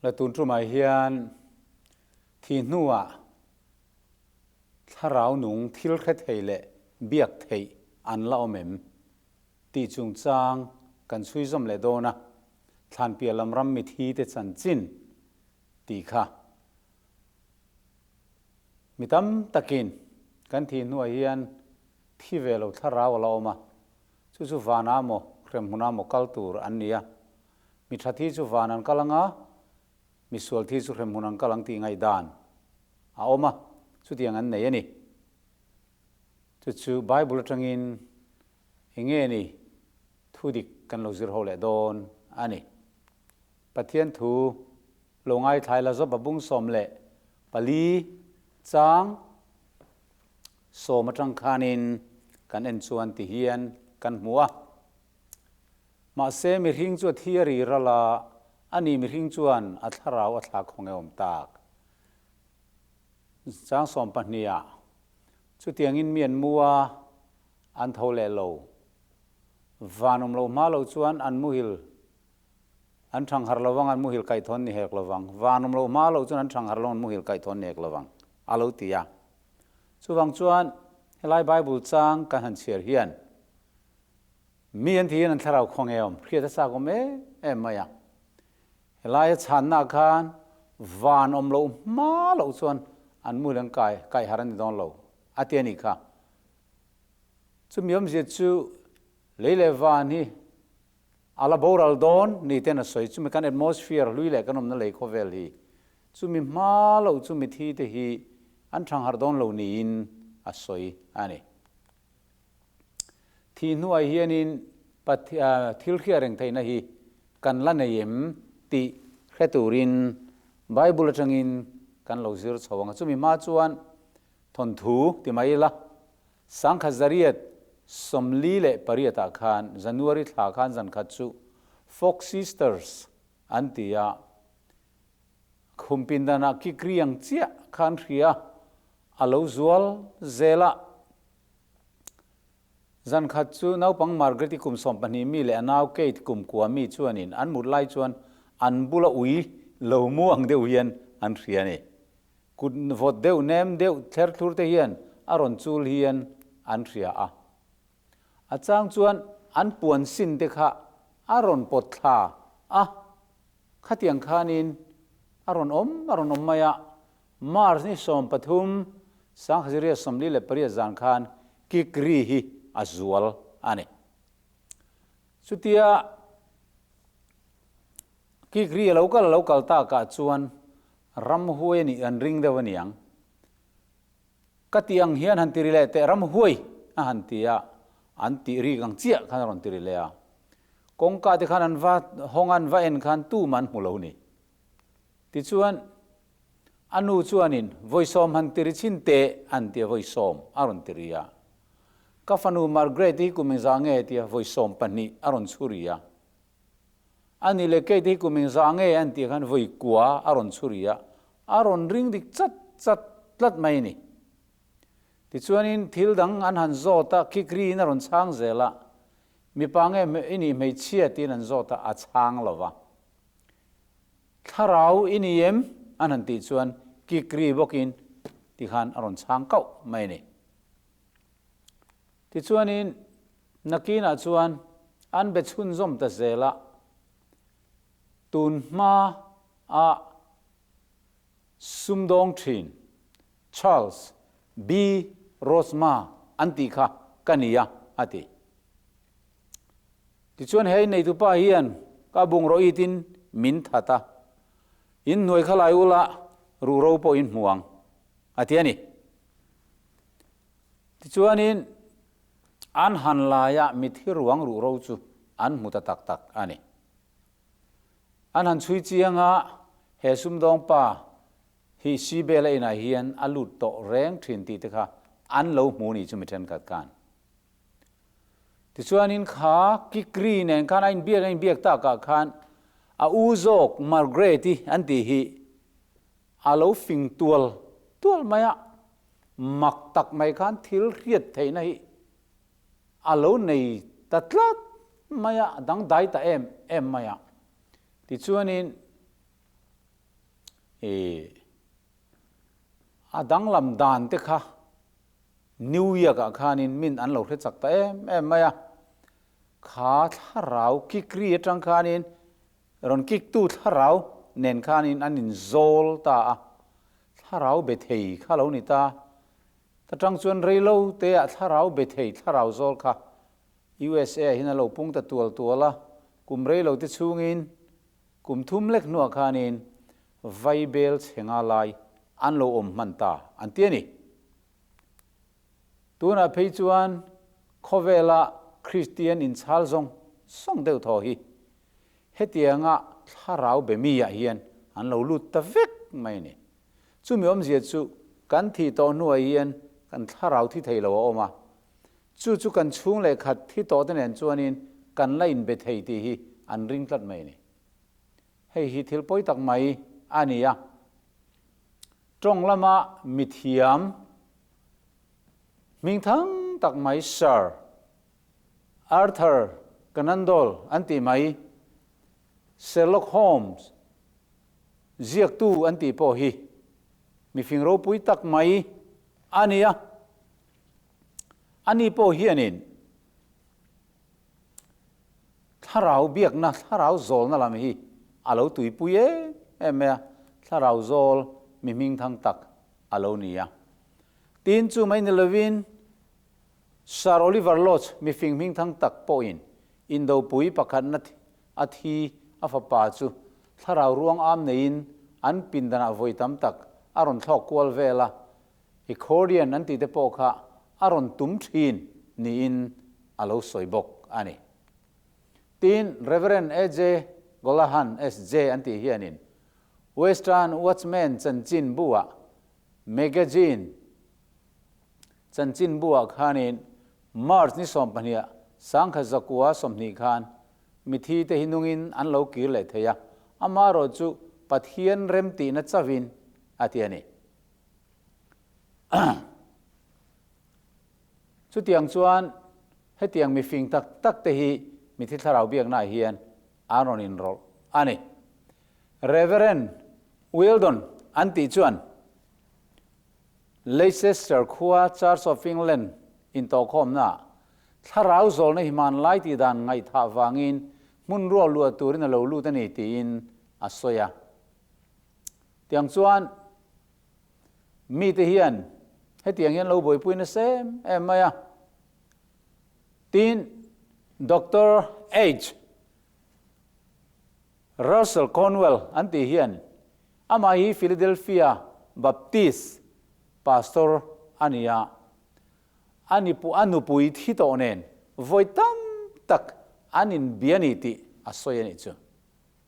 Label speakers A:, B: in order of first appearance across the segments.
A: La tun tumah hian thi hnuah thlarau nung thil hre thei leh biak theih an la awm em tih chungchang kan chhui zawm leh dawn a, thlanpiah lam ram mithi te chanchin tih kha mi tam takin kan thih hnuah hian thi ve lo thlarau a la awm a, chu chu vanah maw hremhmunah maw kal tur an ni a, Mi tha thi chu van an kal anga, mi sual thi chu hremhmun an kal ang tih ngaihdan a awm a, chutiang an nei a ni. Chu chu Bible atangin eng nge ni thu dik kan lo zir ho leh dawn a ni. Pathian thu lo ngaithlai la zawp a bung 14 chang sawm atang khanin kan en chuan ti hian kan hmu a. Mahse, mihring chu a thi a ri ral a, ani mihring chuan a thlarau a thlak khawng e awm tak. Chang 12 ah chutiangin mi an mu a, an tho leh lo. Van awm lo hma lo chuan an muhil an thang harh lovang, an muhil kaih thawn ni hek lovang. Van awm lo hma lo chuan an thang harh lo, an muhil kaih thawn ni hek lovang, a lo ti a. Chuvang chuan helai Bible chang kan han chhiar hian, Mi an thiin an thlarau khaw nge awm hriat a chak awm em em mai a. Helaia chhanna khan van awm loh hma loh chuan an muhil an kai kaih har a ni dawn lo a ti a nih kha. Chumi awmzia chu lei leh van hi a la boral dawn ni ten a sawi. Chumi kan atmosphere hlui leh kan awmna lei khawvel hi chumi hma loh chu mithi te hi an thangharh dawn lo niin a sawi a ni. Thih hnuai hianin thil hriat reng theihna hi kan la nei em tih hre turin Bible atangin kan lo zir chho ang a. Chumi hma chuan thawnthu ti mai ila, 1948 ah khan January thla khan zan khat chu Fox Sisters an ti a, khum pindanah kikri ang chiah khan hria a lo zual zel a. Zan khat chu naupang Margaret-i kum 12 mi leh a nau Kate kum kua mi chuanin an mut lai chuan an bula ui lo mu ang deuh hian an hria a ni. Kut vawt deuh nem deuh thler thlur te hian a rawn chul hian an hria a. A chang chuan an puan sin te kha a rawn pawt thla a, khatiang khanin a rawn awm a rawn awm mai a. March ni 13, 1948 zan khan Kikri hi a zual a ni. Chutia Kikri a lo kal a lo kal takah chuan ramhuai a nih an ring deuh a niang. Ka tih ang hian han ti ri leh teh ramhuai a han ti a, an tih rik ang chiah khan a rawn ti ri leh a. Kawngka te khan an va hawng a, an va en khan tumah an hmu lo ni. Tichuan, a nu chuanin, Vawi sawm han ti ri chhin teh, an ti a, vawi sawm a rawn ti ri a. Ka fanu Margaret hi kum engzah nge? ti a, vawi 12 a rawn chhu ri a. A ni leh Kate hi kum engzah nge? an tih khan vawi kua a rawn chhu ri a, a rawn ring dik chat chat tlat mai a ni. Tichuanin thil dang an han zawt a, Kikriin a rawn chhang zel a, Mipa nge i nih hmeichhia? tiin an zawt a, a chhang lo va. Thlarau i ni em? An han tih chuan kikri bawkin tikhan a rawn chhang kauh mai a ni. Tichuanin nakinah chuan an be chhunzawm ta zel a, tun hma a sumdawng thin Charles B. Rosma an tih kha ka ni a, a ti. Tichuan hei neitupa hian ka bungraw itin min that a, in hnuai kha lai ula ruhro pawh in hmu ang, a ti a ni. Tichuanin an han laia mithi ruang ruhro chu an hmu ta tak tak a ni. An han chhui chiang a, he sumdawng pa hi Sibela inah hian a lut tawh reng thin tih te kha an lo hmu ni chu mi thenkhat khan. Tichuanin kha Kikri nen khan a inbiak a inbiak takah khan a u zawk Margaret-i an tih hi a lo fing tual tual mai a, mak tak mai khan thil hriat theihna hi a lo nei ta tlat mai a, dangdai ta em em mai a. Tichuanin. I a danglam dan te kha New York ah khanin min an lo hre chak ta em em mai a. Kha thlarau kik ri atang khanin rawn kik tu thlarau nen khanin an inzawl ta a. Thlarau be thei kha lo ni ta. Ta tang chuan rei lo te ah thlarau be thei thlarau zawl kha USA ah hian a lo pung ta tual tual a. Kum rei lo te chhungin kum thum lek hnuah khanin Vaibel chhe nga lai an lo awm hman ta an ti a ni. Tunah phei chuan khawvela Kristian inchhal zawng zawng deuh thaw hi hetianga thlarau be mi ah hian an lo lut ta vek mai a ni. Chumi awmzia chu kan thih tawh hnuah hian kan thlarau thi thei lo a awm a, chu chu kan chhung leh khat thi tawh te nen chuanin kan la inbe thei tih hi an ring tlat mai a ni. Hei hi thil pawi tak mai a ni a. Tawng lama mithiam hmingthang tak mai Sir Arthur Conan Doyle an tih mai, Sherlock Holmes ziaktu an tih pawh hi mifing ropui tak mai a ni a. Ani pawh hianin Thlarau biakna, thlarau zawlna lam hi a lo tuipui em em mai a, thlarau zawl mi hmingthang tak a lo ni a. Tin, chu mai ni lovin Sir Oliver Lodge mifing hmingthang tak pawhin indopui pakhatna a thi a fapa chu thlarau ruang am neiin an pindanah vawi tam tak a rawn thlawk kual vel a, Accordion an tih te pawh kha a rawn tum thin niin a lo sawi bawk a ni. Tin, Rev. AJ Golahan SJ an tih hianin Western Watchman chanchin buah magazine chanchin buah khanin March ni 12 1920 khan mithi te hi nungin an lo kir leh thei a, amaherawh chu Pathian remtihna chauhin a ti a ni. Chutiang chuan hetiang mifing tak tak te hi mithi thlarau biaknaah hian an rawn inrawlh a ni. Reverend Wildon an tih chuan Leicester khua Church of England intawhkhawmnaah thlarau zawlna hi hmanlai tih dan ngaihthah vangin hmun ruak luah turin a lo lut a ni tiin a sawi a. Tiang chuan mite hian hetiang hian lo buaipui nasa em em mai a. Tin, Doctor H. Russell Conwell an tih hian amah hi Philadelphia Baptist pastor a ni a, a nipu a nupui thi tawh nen vawi tam tak an inbia ni tih a sawi a nih chu.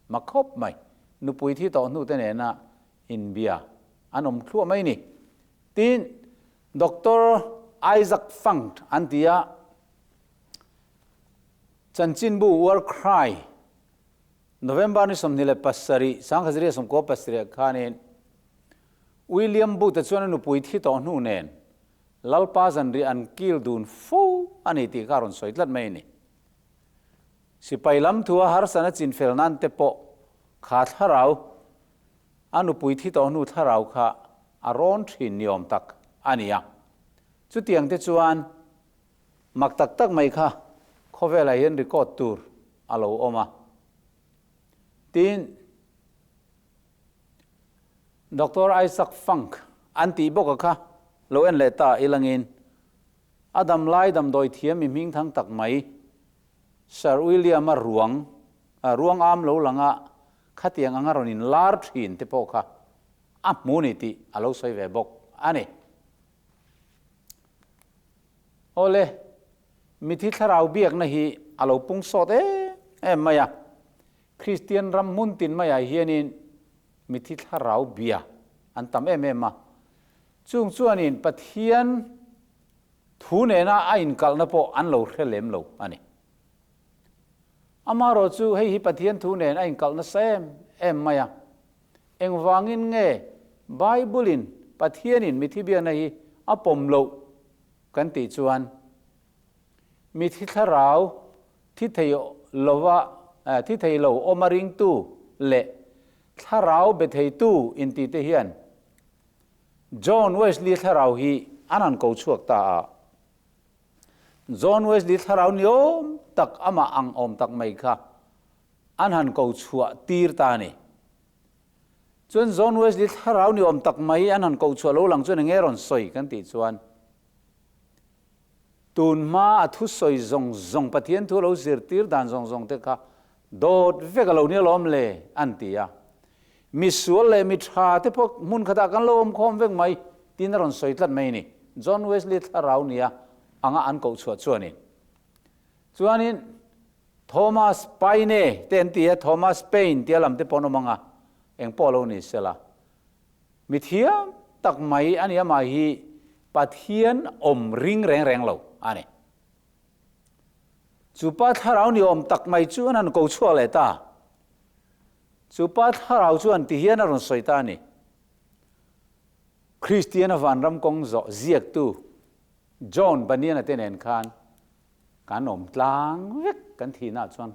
A: Ma khawp mai, nupui thi tawh hnute nena inbia an awm thluah mai ni. Tin, Doctor Isaac Funk an ti a, chanchinbu War Cry, November ni 27, 1997 khanin William Booth-a chuan a nupui thi tawh hnu nen Lalpa zanriah an kil dun fo a ni tih kha a rawn sawi tlat mai a ni. Sipai lam thua harsana chinfel nan te pawh kha thlarau, a nupui thi tawh hnu thlarau kha a rawn thin ni awm tak a ni a. Chutiang te chuan mak tak tak mai kha khawvelah hian record tur a lo awm a. Tin, Doctor Isaac Funk an tih bawk a kha lo en leh ta ilangin a damlai damdawi thiam mi hmingthang tak mai Sir William-a ruang, ruang am lo langa khatiang anga rawn in lar thin te pawh kha a hmu ni tih a lo sawi ve bawk a ni. Awle, mithi thlarau biakna hi a lo pung sawt em em mai a, Kristian ram hmun tin maiah hianin mithi thlarau bia an tam em em a, chung chuanin Pathian Thu nena a inkalhna pawh an lo hre lem lo a ni. Amaherawh chu hei hi Pathian thu nen a inkalh nasa em em mai a. Engvangin nge Bible-in Pathianin mithi biakna hi a pawm loh kan tih chuan mithi thlarau thi thei lova thi thei lo awm a ringtu leh. Thlarau be theitu inti te hian John Wesley thlarau hi an han ko chhuak ta a. John Wesley thlarau ni awm tak amah ang awm tak mai kha an han ko chhuah tir ta a ni. Chuan John Wesley thlarau ni awm tak mai an han ko chhuah lo lang chuan enge rawn sawi kan tih chuan tun hma a thusawi zawng zawng Pathian thu lo zirtir dan zawng zawng te kha dawt vek a lo ni alawm le an ti a. Misual leh mi tha te pawh hmun khatah kan lo awm khawm vek mai tiin a rawn sawi tlat mai a ni. John Wesley thlarau nia anga an koh chhuah chuanin chuanin Thomas Paine te an ti a, Thomas Paine tia lam te pawh an awm ang a, eng pawh lo ni sela. Mi thiam tak mai a ni amah hi Pathian awm ring reng reng lo a ni. Chu pa thlarau ni awm tak mai chu an han ko chhuak leh ta. Chu pa thlarau chuan ti hian a rawn sawi ta a ni. Kristiana vanram kawng zawh ziaktu John Bunyan-a te nen khan Kan awm tlang vek kan thihna chuan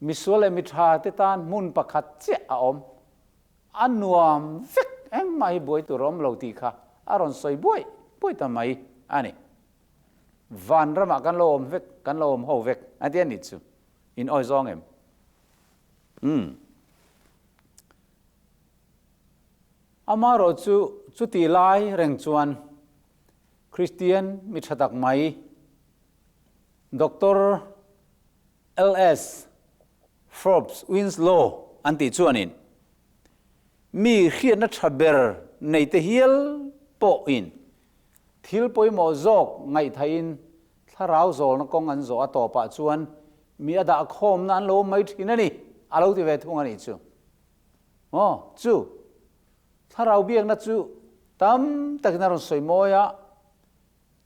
A: misual leh mitha te tan hmun pakhat chiah a awm. A nuam vek engmah hi buai tur a awm lo tih kha a rawn sawi buai buai ta mai a ni. Van ramah kan lo awm vek, kan lo awm ho vek a ti a nih chu. In awi zawng em? Umm. Amaherawh chu chutih lai reng chuan Kristian mi tha tak mai Doctor LS Forbes Winslow an tih chuanin mi hriatna tha ber nei te hial pawhin thil pawimawh zawk ngaihthahin thlarau zawlna kawng an zawh a tawpah chuan mi a dah khawmna an lo awm mai thin a ni a lo ti ve thung a nih chu. Maw chu Thlarau biakna chu tam takin a rawn sawi mawi a,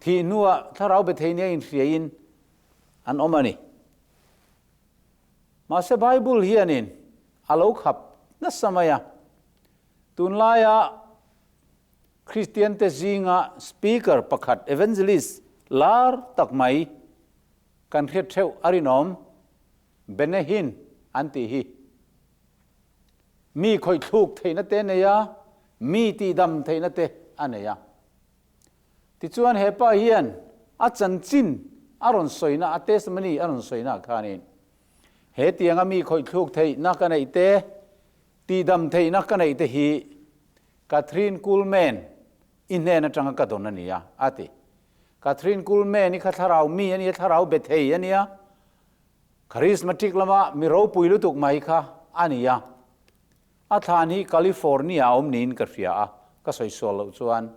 A: thih hnuah thlarau be thei nia inhriain an awm a ni. Mahse Bible hianin a lo khap nasa mai a, tunlaia Kristiante zinga speaker pakhat evangelist lar tak mai kan hriat theuh a rinawm Benehin an tih hi. Mi khawih thluk theihna te a nei a, mi tihdam theihna te a nei a. Tichuan he pa hian a chanchin a rawn sawina, a testimony a rawn sawina ah khanin he tianga mi khawih thluk theihna ka neih te, tihdam theihna ka neih te hi Kathryn Kuhlman i hnen atanga ka dawn a ni a, a ti. Kathryn Kuhlman i kha thlarau mi a ni a, thlarau be thei a ni a. Charismatic lama mi ropui lutuk mai kha a ni a, a thlan hi California a awm niin ka hria a, ka sawi sual loh chuan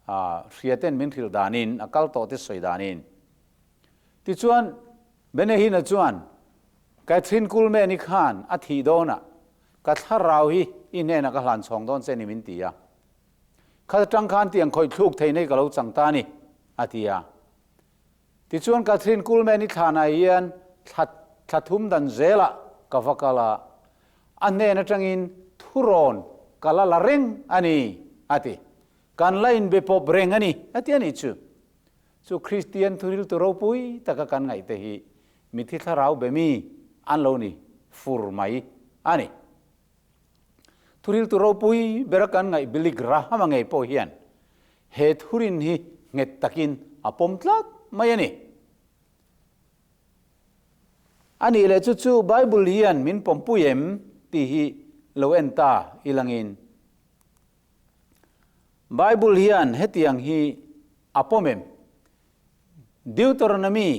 A: hriaten min hrilh danin, a kal tawh te sawi danin. Tichuan, Benehina chuan, Kathryn Kuhlman-i khan a thih dawnah ka thlarau hi i hnenah ka hlan chhawng dawn che ni min ti a. Kha atang khan tiang khawih thluk thei nei ka lo chang ta a ni, a ti a. Tichuan Kathryn Kuhlman i thlanah hian thla thla thum dan zelah ka va kal a, a hnen atangin thurawn ka la la reng a ni, a ti. Kan la inbe pawp reng a ni, a ti a nih chu. Chu Kristian thuriltu ropui taka kan ngaihte hi mithi thlarau be mi an lo ni fur mai a ni. Thuriltu ropui bera kan ngaih Billy Graham-a ngei pawh hian he thurin hi nghet takin a pawm tlat mai a ni. A nih leh chu chu Bible hian min pawmpui em tih hi lo en ta i langin Bible hian hetiang hi a pawm em? Deuteronomy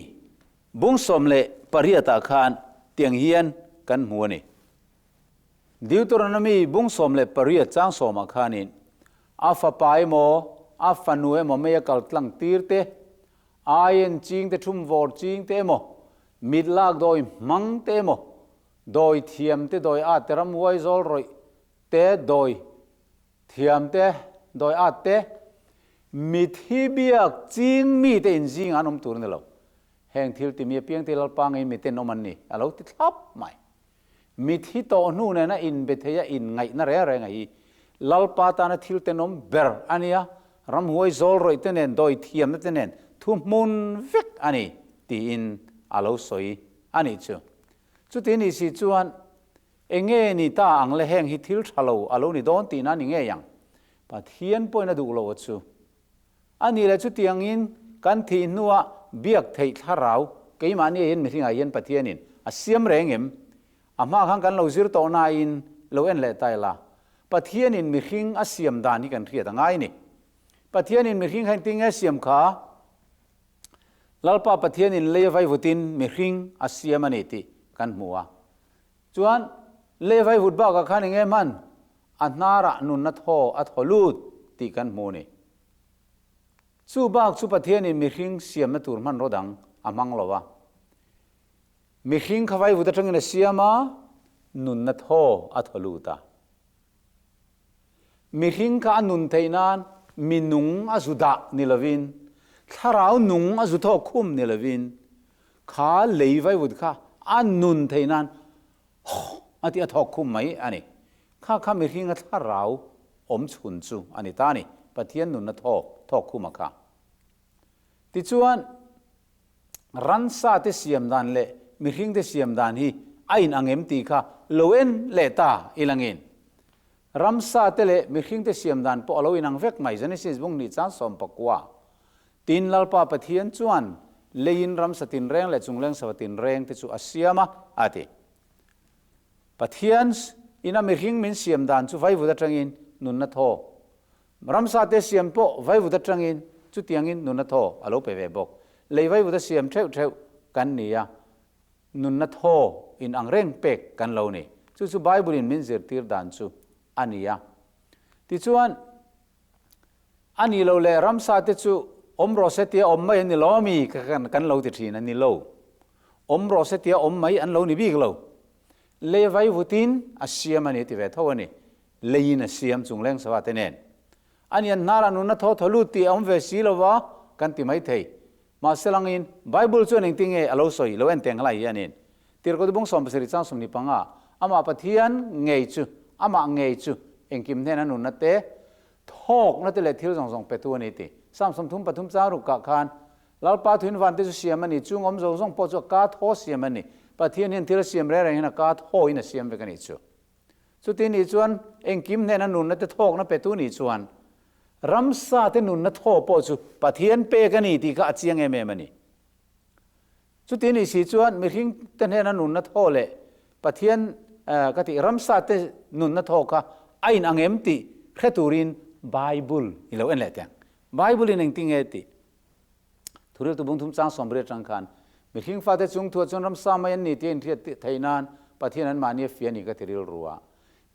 A: bung 18 ah khan tiang hian kan hmu a ni. Deuteronomy bung 18 chang sawmah khanin a fapa emaw, a fanu emaw mei a kal tlang tir te, aien ching te thum vawr ching te emaw, mit lak dawi hmang te emaw, dawi thiam te dawi at te ramhuai zawl rawih te dawi thiam te dawi at te, mithi biak ching mi te inzingah an awm tur a ni lo. Heng thil timi apiang te Lalpa ngei miten awm an ni a lo ti thlap mai. Mithi tawh hnu nena inbe thei a inngaihna reng reng a hi Lalpa tana thil tenawm ber a nia, ramhuai zawl rawih te nen dawi thiamna te nen thu hmun vek a ni tiin a lo sawi a nih chu. Chuti ni si chuan Enge ni ta ang le heng hi thil tha lo a lo ni dawn tihna a ni ngei ang. Pathian pawhin a duh lo a chu. A nih leh chutiangin kan thih hnua biak theih thlarau keimahni ah hian mihringah hian Pathianin a siam reng em? A hma khan kan lo zir tawh nain lo en leh ta ila. Pathianin mihring a siam dan hi kan hriat a ngai ni. Pathianin mihring kha engtin nge a siam kha? Lalpa Pathianin lei a vaivutin mihring a siam a ni tih kan hmu a. Chuan lei vaivut bakah khan enge hman? A hnarah nunna thaw a thaw lut tih kan hmu a ni. Chu bak chu Pathianin mihring siamna tur hmanraw dang a hmang lo a. Mihring kha vaivut atangin a siam a, nunna thaw a thaw lut a. Mihring kha a nun theih nan mi nung a zu dah ni lovin, thlarau nung a zu thawk khum ni lovin, kha lei vaivut kha a nun theih nan haw a tih a thawk khum mai a ni. Kha kha mihringa thlarau awm chhun chu a ni ta a ni, Pathian nunna thawk thawk khuma kha. Tichuan, Ransa te siam dan leh mihring te siam dan hi a in ang em tih kha lo en leh ta i langin. Ramsa te leh mihring te siam dan pawh a lo inang vek mai Genesis bung hnih chang 19. Tin Lalpa Pathian chuan leiin ramsa tinreng leh chungleng sava tinreng te chu a siam a, a ti. Pathian ina mihring min siam dan chu vaivut atangin nunna thaw Ramsa te siam pawh vaivut atangin chutiangin nunna thaw a lo pe ve bawk. Lei vaivut a siam theuh theuh kan ni a, nunna thaw in ang reng pek kan lo ni. Chu chu Bible in min zirtir dan chu a ni a. Tichuan, a nih loh leh ramsa te chu awm rawh se tia awm mai an ni lo ami ka kan lo ti thin a ni lo. Awm rawh se tia awm mai an lo ni bik lo. Lei vaivutin a siam a ni ti ve tho a ni. Leiin a siam chung leng sava te nen. A nian hnarah nunna thaw thaw lut tih a awm ve si lo va kan ti mai thei. Mahse langin Bible chuan engtin nge a lo sawi lo en teng hlai hianin Tirhkoh bung 70 chang 25 amah Pathian ngei chu amah ngei chu engkim hnena nunna te thawkna te leh thil zawng zawng petu a ni ti. Psalm 33 chang ruk ah khan Lalpa thuin van te chu siam a ni, chung awm zo zawng pawh chu a ka thaw siam a ni. Pathian hian thil a siam reng reng hian a ka thaw in a siam vek a nih chu. Chuti nih chuan engkim hnena nunna te thawkna petu nih chuan ramsa te nunna thaw pawh chu Pathian pek a ni tih kha a chiang em em a ni. Chuti nih si chuan mihring te hnena nunna thaw leh Pathian ka tih ramsa te nunna thaw kha a in ang em tih hre turin Bible i lo en leh teh ang. Bible in engtinge tih? Thuriltu bung thum chang 80 atang khan, Mihring fate chung thuah chuan ramsa mai an ni tia inhriat theih nan Pathian an mahni a fia a ni ka ti rilru a.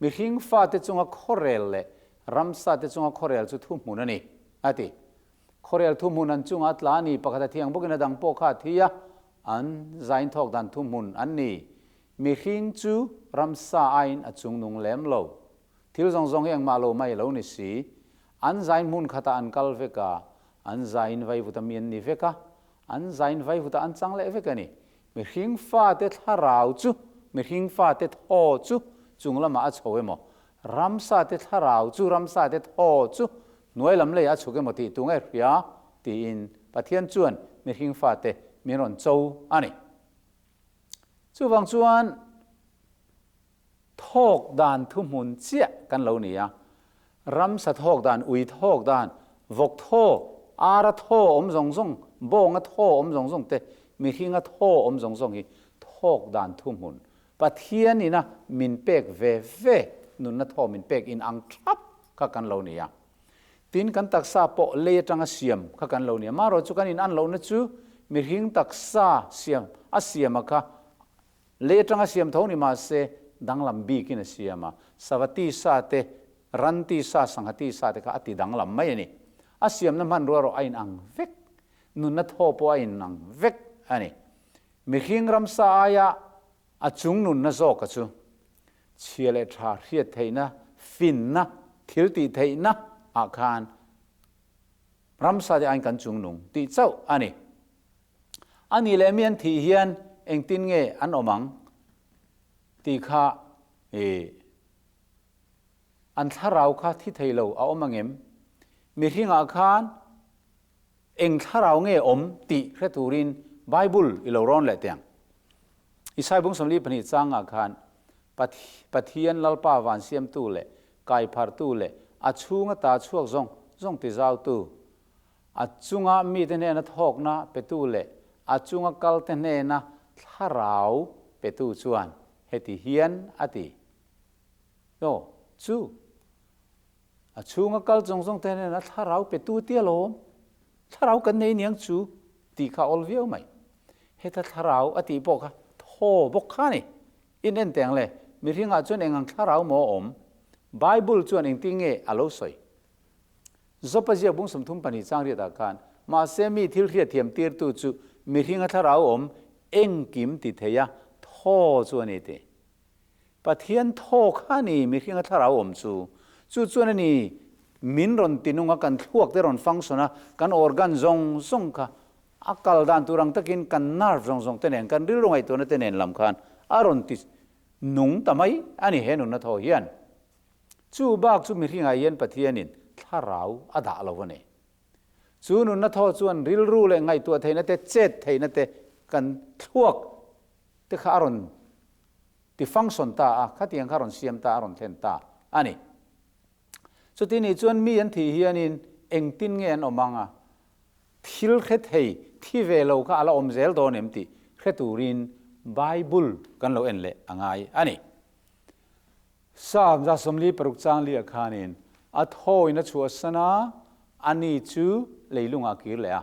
A: Mihring fate chunga khawrel leh ramsa te chunga khawrel chu thuhmun a ni, a ti. Khawrel thuhmun an chunga a tla a ni, pakhat a thiang bawkin a dang pawh kha a thi a, an zain thawk dan thuhmun an ni. Mihring chu ramsa aiin a chungnung lem lo. Thil zawng zawng hi engmah lo mai lo ni si. An zain hmun khatah an kal vek a, an zain vaivuta mi an ni vek a, an zain vaivuta an chang leh vek a ni. Mihring fate thlarau chu, mihring fate thaw chu chung lamah a chho emaw, ramsate thlarau chu, ramsate thaw chu hnuai lam leiah a chhuk emaw tih tu nge hria? tiin Pathian chuan mihring fate min rawn cho a ni. Chuvang chuan. Thawk dan thuhmun chiah kan lo ni a, ramsa thawk dan, ui thawk dan, vawk thaw, ara thaw awm zawng zawng, bawnga thaw awm zawng zawng te, mihringa thaw awm zawng zawng hi thawk dan thuhmun, Pathian ina min pek ve ve nunna thaw min pek in ang thap kha kan lo ni a. Tin, kan taksa pawh lei atanga siam kha kan lo ni a. Marawh chu kan in an lohna chu mihring taksa siam a siam a kha Lei atanga siam tho ni mahse danglam bikin a siam a, sava tisa te, ran tisa, sangha tisa te kha a ti danglam mai a ni. A siamna hmanrua erawh a inang vek, nunna thaw pawh a inang vek a ni. Mihring ramsa aia a chung nunna zawka chu chhia leh tha hriat theihna, finna, thil tih theihna ah khan ramsa te aiin kan chung nung tih chauh a ni. A nih leh mi an thih hian engtin nge an awm ang tih kha i an thlarau kha thi thei lo a awm angem? Mihringah khan eng thlarau nge awm tih hre turin Bible i lo rawn leh teh ang. Isai bung 42 changah khan. Pathian Lalpa van siamtu leh kaiphartu leh a chhunga ta chhuak zawng zawng tizautu, a chunga mite hnena thawkna petu leh a chunga kalte hnena thlarau petu chuan heti hian a ti. Aw, chu a chhunga kal zawng zawng te hnena thlarau petu tia lawm, thlarau kan nei niang chu tih kha awl viau mai. Heta thlarau a tih pawh kha thaw bawk kha a ni. In en teng le, mihringah chuan eng ang thlarau maw a awm? Bible chuan engtin nge a lo sawi? Jopa ziak bung 32 chang riatah khan, Mahse mi thil hriatthiam tirtu chu mihringa thlarau awm engkim ti theia thaw chu a ni ti. Pathian thaw kha a ni mihringa thlarau awm chu. Chu chuan a ni min rawn tinung a, kan thluak te rawn function a, kan organ zawng zawng kha a kal dan tur ang takin kan nerve zawng zawng te nen, kan rilru ngaihtuahna te nen lam khan a rawn ti nung ta mai a ni he nunna thaw hian. Chu bak chu mihringah hian Pathianin thlarau a dah lo a ni. Chu nunna thaw chuan rilru leh ngaihtuah theihna te, chet theihna te, kan thluak te kha a rawn ti function ta a, khatiang kha a rawn siam ta, a rawn thlen ta a ni. Chuti nih chuan mi an thih hianin engtin nge an awm ang a, thil hre thei, thi ve lo kha a la awm zel dawn em tih hre turin Bible kan lo en leh a ngai a ni. Psalm 46 chang liah khanin a thawin a chhuahsan a, ani chu leilungah a kir leh a,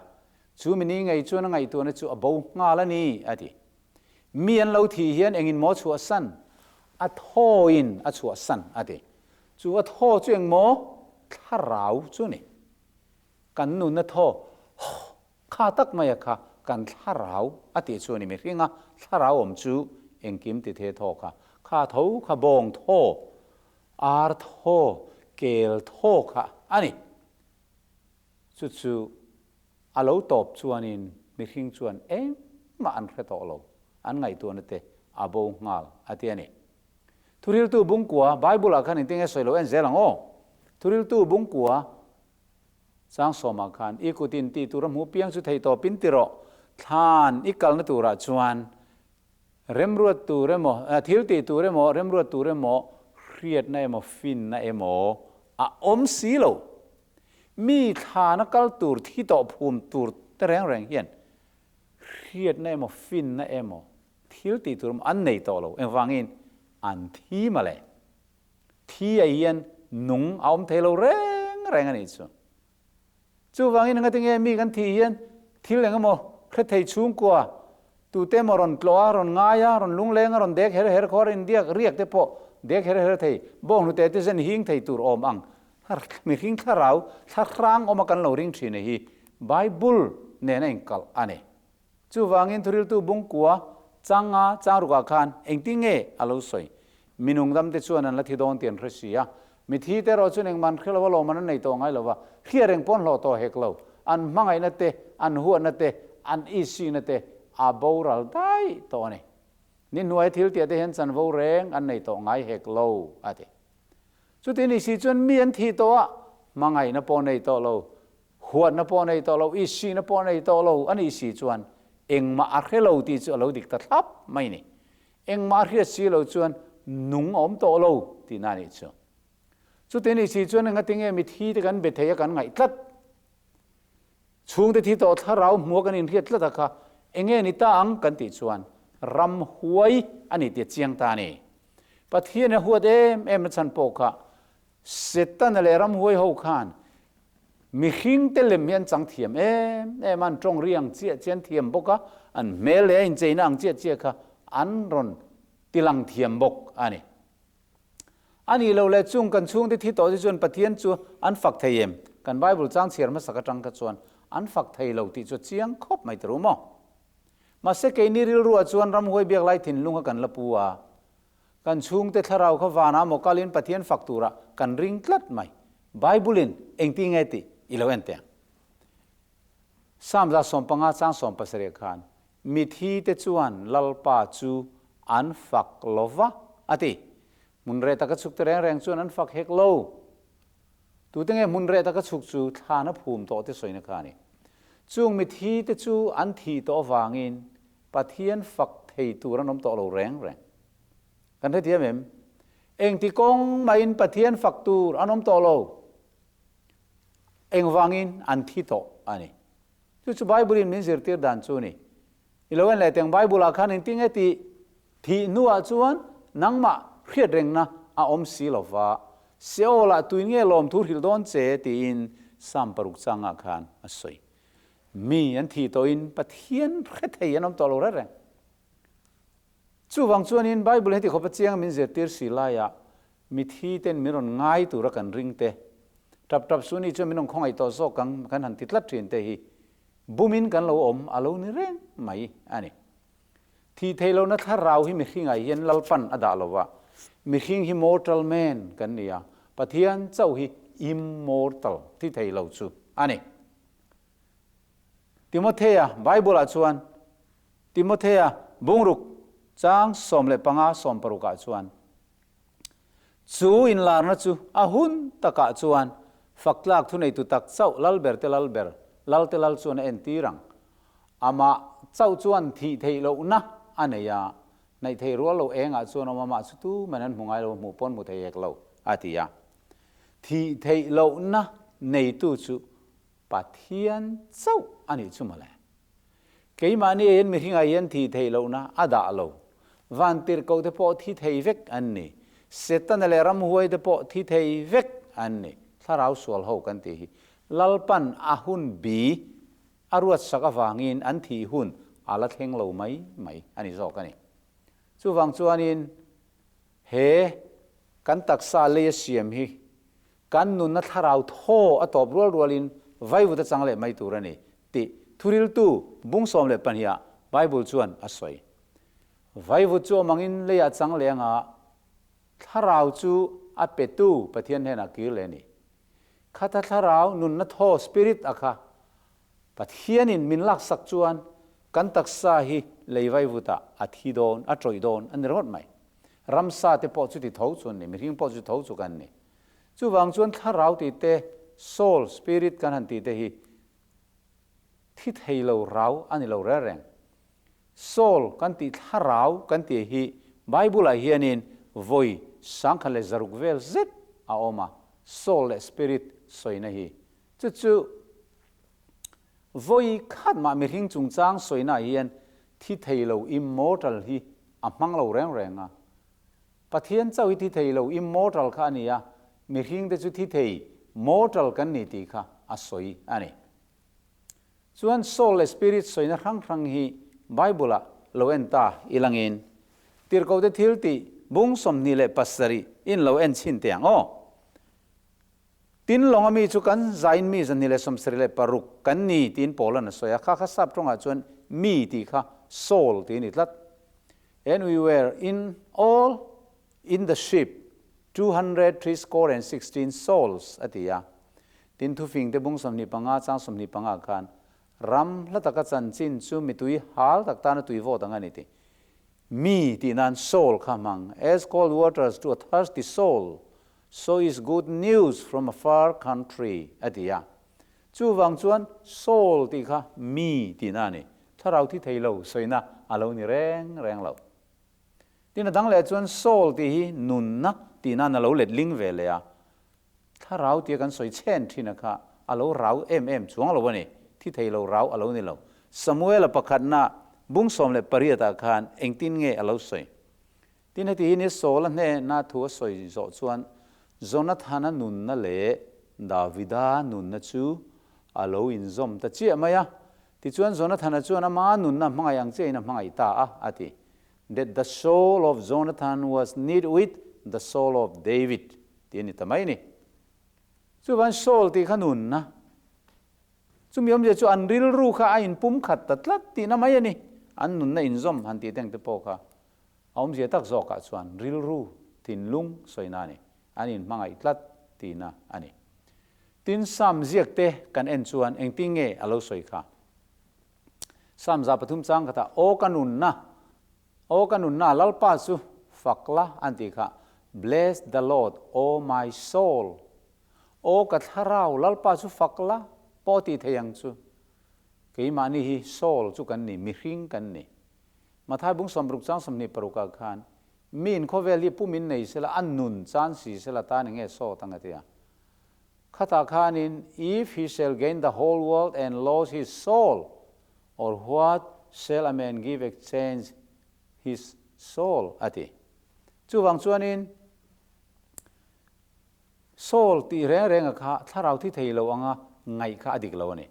A: chu mi ni ngei chuan a ngaihtuahna chu a bo nghal a ni, a ti. Mi an lo thih hian engin maw chhuahsan? A thawin a chhuahsan, a ti. Chu a thaw chu eng maw? Thlarau chu a ni. Kan nunna thaw kha tak maia kha kan thlarau a tih chu a ni. Mihringa thlarau awm chu engkim ti the thaw kha. Kha tho kha bawng thaw, ar thaw, kel thaw kha a ni. Chu chu A lo tawp chuanin mihring chuan engmah an hre tawh lo, an ngaihtuahna te a bo nghal a ti a ni. Thuriltu bungkua, Bible-ah khan engtin nge sawi lo en zel ang aw. Thuriltu bungkua chang sawmah khan i kutin tih tur a hmuh piang chu thei tawpin ti rawh, thlan i kalna turah chuan remruat tur emaw, thil tih tur emaw, remruat tur emaw, hriatna emaw, finna emaw a awm si lo. Mi thlana kal tur thi tawh phum tur te reng reng hian hriatna emaw finna emaw thil tih tur emaw an nei tawh lo. Engvangin? An thi mah le. Thi ah hian nung a awm thei lo reng reng a nih chu. Chuvangin engati nge mi kan thih hian thil eng emaw hre thei chhungkua tute emaw rawn tlawh a, rawn ngai a, rawn lungleng a, rawn dek her her khaw a, rawn indiak riak te pawh dek her her thei, bawnghnute te zen hing thei tur awm ang Mihring thlarau thlahrang awma kan lo ring thin hi Bible nen a inkalh a ni. Chuvangin thuriltu bungkua changa changrukah khan engtin nge a lo sawi? Mi nungdam te chuan an la thi dawn tih an hre si a, mi thi te erawh chuan engmah an hre lo a, lawm an nei tawh ngai lo va, hria reng pawn hlawh tawh hek lo. An hmangaihna te, an huatna te, an isina te a boral daih tawh a ni. Ni hnuaia thil tiah te hian chanvo reng an nei tawh ngai hek lo, a ti. Chuti ni si chuan mi an thih tawh a, hmangaihna pawh nei tawh lo, huatna pawh nei tawh lo, isihna pawh nei tawh lo a nih si chuan engmah a hre lo tih chu a lo dik ta thlap mai ni. Engmah a hriat si lo chuan nung a awm tawh lo tihna a nih chu. Chuti ni si chuan engati nge mithi te kan be thei a kan ngaih tlat? Chhungte thi tawh thlarau hmua kan inhriat tlat a kha enge ni ta ang kan tih chuan ramhuai a ni tih a chiang ta a ni. Pathian a huat em em na chhan pawh kha Setana leh ramhuai ho khan mihring te lem hi an chang thiam em em a, an tawng ri ang chiah chiah an thiam bawk a, an hmel leh a incheina ang chiah chiah kha an rawn tilang thiam bawk a ni. A nih loh leh chung kan chhungte thi tawh te chuan Pathian chu an fak thei em? Kan Bible chang chhiar hmasak atang kha chuan an fak thei lo tih chu a chiang khawp mai ta ru maw? Mahse keini rilruah chuan ramhuai biak lai thinlung kha kan la pu a, kan chhungte thlarau kha vanah maw kalin Pathian fak turah kan ring tlat mai. Bible-in engti nge tih i lo en teh ang. Psalm 15 chang 17 khan Mithi te chuan Lalpa chu an fak lo va, a ti. Hmun reh taka chhuk te reng reng chuan an fak hek lo. Tute nge hmun reh taka chhuk chu thlan a phum tawh te sawina kha a ni. Chung mithi te chu an thih tawh avangin Pathian fak thei tur an awm tawh lo reng reng. Kan hrethiam em? Engti kawng mahin Pathian fak tur an awm tawh lo. Engvangin an thi tawh a ni. Chu chu Bible in min zirtir dan chu a ni. I lo en leh teng Bible ah khan engtin nge tih thih hnuah chuan nangmah hriat rengna a awm si lo va, Seol ah tuin nge lawmthu hrilh dawn che tiin Psalm paruk changah khan a sawi. Mi an thih tawhin Pathian hre thei an awm tawh lo reng reng. Chuvang chuanin Bible heti khawpa chiang min zirtir si laiah mithi ten min rawn ngai tura kan ring te, tap tap su ni chuan min rawn khawngaih tawh zawk ang kan han ti tlat thin te hi bumin kan lo awm a lo ni reng mai a ni. Thih theih lohna thlarau hi mihringah hian Lalpan a dah lo va, mihring hi mortal man kan ni a, Pathian chauh hi immortal, thi thei lo chu a ni. Timothea Bible-ah chuan Timothea bungruk chang 15 16 ah chuan, Chu inlarna chu a hun takah chuan faktlak thuneitu tak chauh Lalber te Lalber, Lal te Lal chuan a entir ang. Amah chauh chuan thih theih lohna a nei a, hnaih thei rual lo engah chuan awm amah chu tuman an hmu ngai lo, hmuh pawn hmu thei hek lo, a ti a. Thih theih lohna neitu chu Pathian chauh a nih chu mawle. Keimahni hian mihringah hian thih theih lohna a dah lo. Vantirhkoh te pawh thi thei vek an ni. Setana leh ramhuai te pawh thi thei vek an ni. Thlarau sual ho kan tih hi Lalpan a hun bi a ruatsak avangin an thih hun a la thleng lo mai mai a ni zawk a ni. Chuvang chuanin he kan taksa leia siam hi Kan nunna thlarau thaw a tawp rual rualin vaivut a chang leh mai tur a ni tih thuriltu bung 12 ah Bible chuan a sawi. Vaivut chu awm angin leiah chang leh anga thlarau chu a petu Pathian hnenah kir leh a ni. Khata thlarau nunna thaw, spirit, a kha Pathianin min laksak chuan kan taksa hi lei vaivutah a thi dawn, a tawih dawn a ni ringawt mai. Ramsa te pawh chuti tho chu an ni, mihring pawh chuti tho chu kan ni. Chuvang chuan thlarau tih te, soul, spirit kan han tih te hi thi thei lo rau a ni lo reng reng. Soul kan tih thlarau kan tih hi Bible ah hianin vawi 1106 vel zet a awm a, soul leh spirit sawina hi. Chu chu vawi khat mah mihring chungchang sawina ah hian thi thei lo immortal hi a hmang lo reng reng a. Pathian chauh hi thi thei lo, immortal, kha a ni a, mihringte chu thi thei, mortal, kan ni tih kha a sawi a ni. Chuan soul leh spirit sawina hrang hrang hi Bible-ah lo en ta i langin Tirhkohte thil tih bung 27 in lo en chhin teh ang aw. Tin lawnga mi chu kan zain mi 276 kan ni tiin Paul-a'n a sawi a, kha kha sap tawngah chuan mi tih kha soul tih a ni tlat. And we were in all in the ship 276 souls a ti a. Tin thufing te bung 25 chang 25 khan ram hla taka chanchin chu mitui hal tak tana tui vawt ang a ni ti. Mi tih nan soul kha hmang, as cold waters to a thirsty soul, so is good news from a far country a ti a. Chuvang chuan soul tih kha mi tihna a ni. Thlarau thi thei lo sawina a lo ni reng reng lo. Tin a dang leh chuan soul tih hi nunna tih nan a lo let ling ve leh a. Thlarau tia kan sawi chhen thin a kha a lo rau em em chuang lo a ni. Thi thei lo rau a lo ni lo. Samuela pakhatna bung 18 ah khan engtin nge a lo sawi? Tin heti hi ni Saul-a hnena thu a sawi zawh chuan Jonathana nunna leh Davida nunna chu a lo inzawm ta chiah mai a. Tichuan Jonathana chuan ama nunna hmangaih ang chiahin a hmangaih ta a, a ti. That the soul of Jonathan was knit with the soul of David tih a ni ta mai a ni. Chuvan soul tih kha nunna, chumi awmzia chu an rilru kha a inpumkhat ta tlat tihna mai a ni. An nunna inzawm han tih teng te pawh kha A awmzia tak zawkah chuan rilru, thinlung sawina a ni. An inhmangaih tlat tihna a ni. Tin, Psalm ziak te kan en chuan engtin nge a lo sawi kha? Psalm 103 chang khatah, Aw ka nunna, aw ka nunna, Lalpa chu fak la an tih kha, Bless the Lord, O my soul. Aw ka thlarau, Lalpa chu fak la, pawh tih thei ang chu. Keimahni hi soul chu kan ni, mihring kan ni. Mathai bung 60 chang 26 ah khan Miin khawvel hi pumin nei sela, a nun chan si sela tan enge sawt ang a ti a. Khatah khanin, If he shall gain the whole world and lose his soul, or what shall a man give exchange his soul? a ti. Chuvang chuanin, Soul tih reng renga kha thlarau thi thei lo anga ngaih kha a dik lo a ni.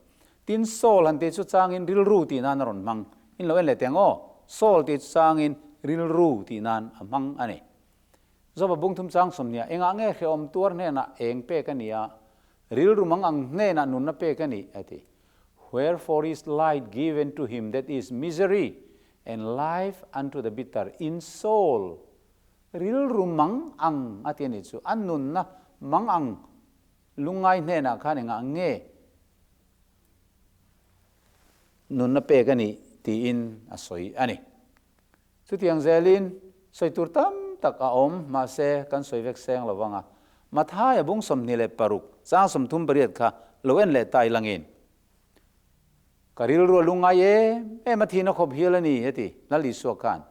A: Tin, soul han tih chu changin rilru tih nan a rawn hmang. In lo en leh teng aw, soul tih chu changin rilru tih nan a hmang a ni. Joba bung thum chang sawmhniah engah nge hrehawm tuar hnenah eng pek a ni a, rilru mang ang hnenah nunna pek a ni, a ti. Wherefore is light given to him that is misery, and life unto the bitter in soul. Rilru mang ang a ti a nih chu. A nunna mang ang lungngai hnenah khan engah nge nunna pek a nih tiin a sawi a ni. Chutiang zelin sawi tur tam tak a awm, mahse kan sawi vek seng lo vang a. Mathaia bung 26 chang 38 kha lo en leh ta ilangin, Ka rilru a lungngai em em a thihna khawp hial a ni, heti Lal Isua khan.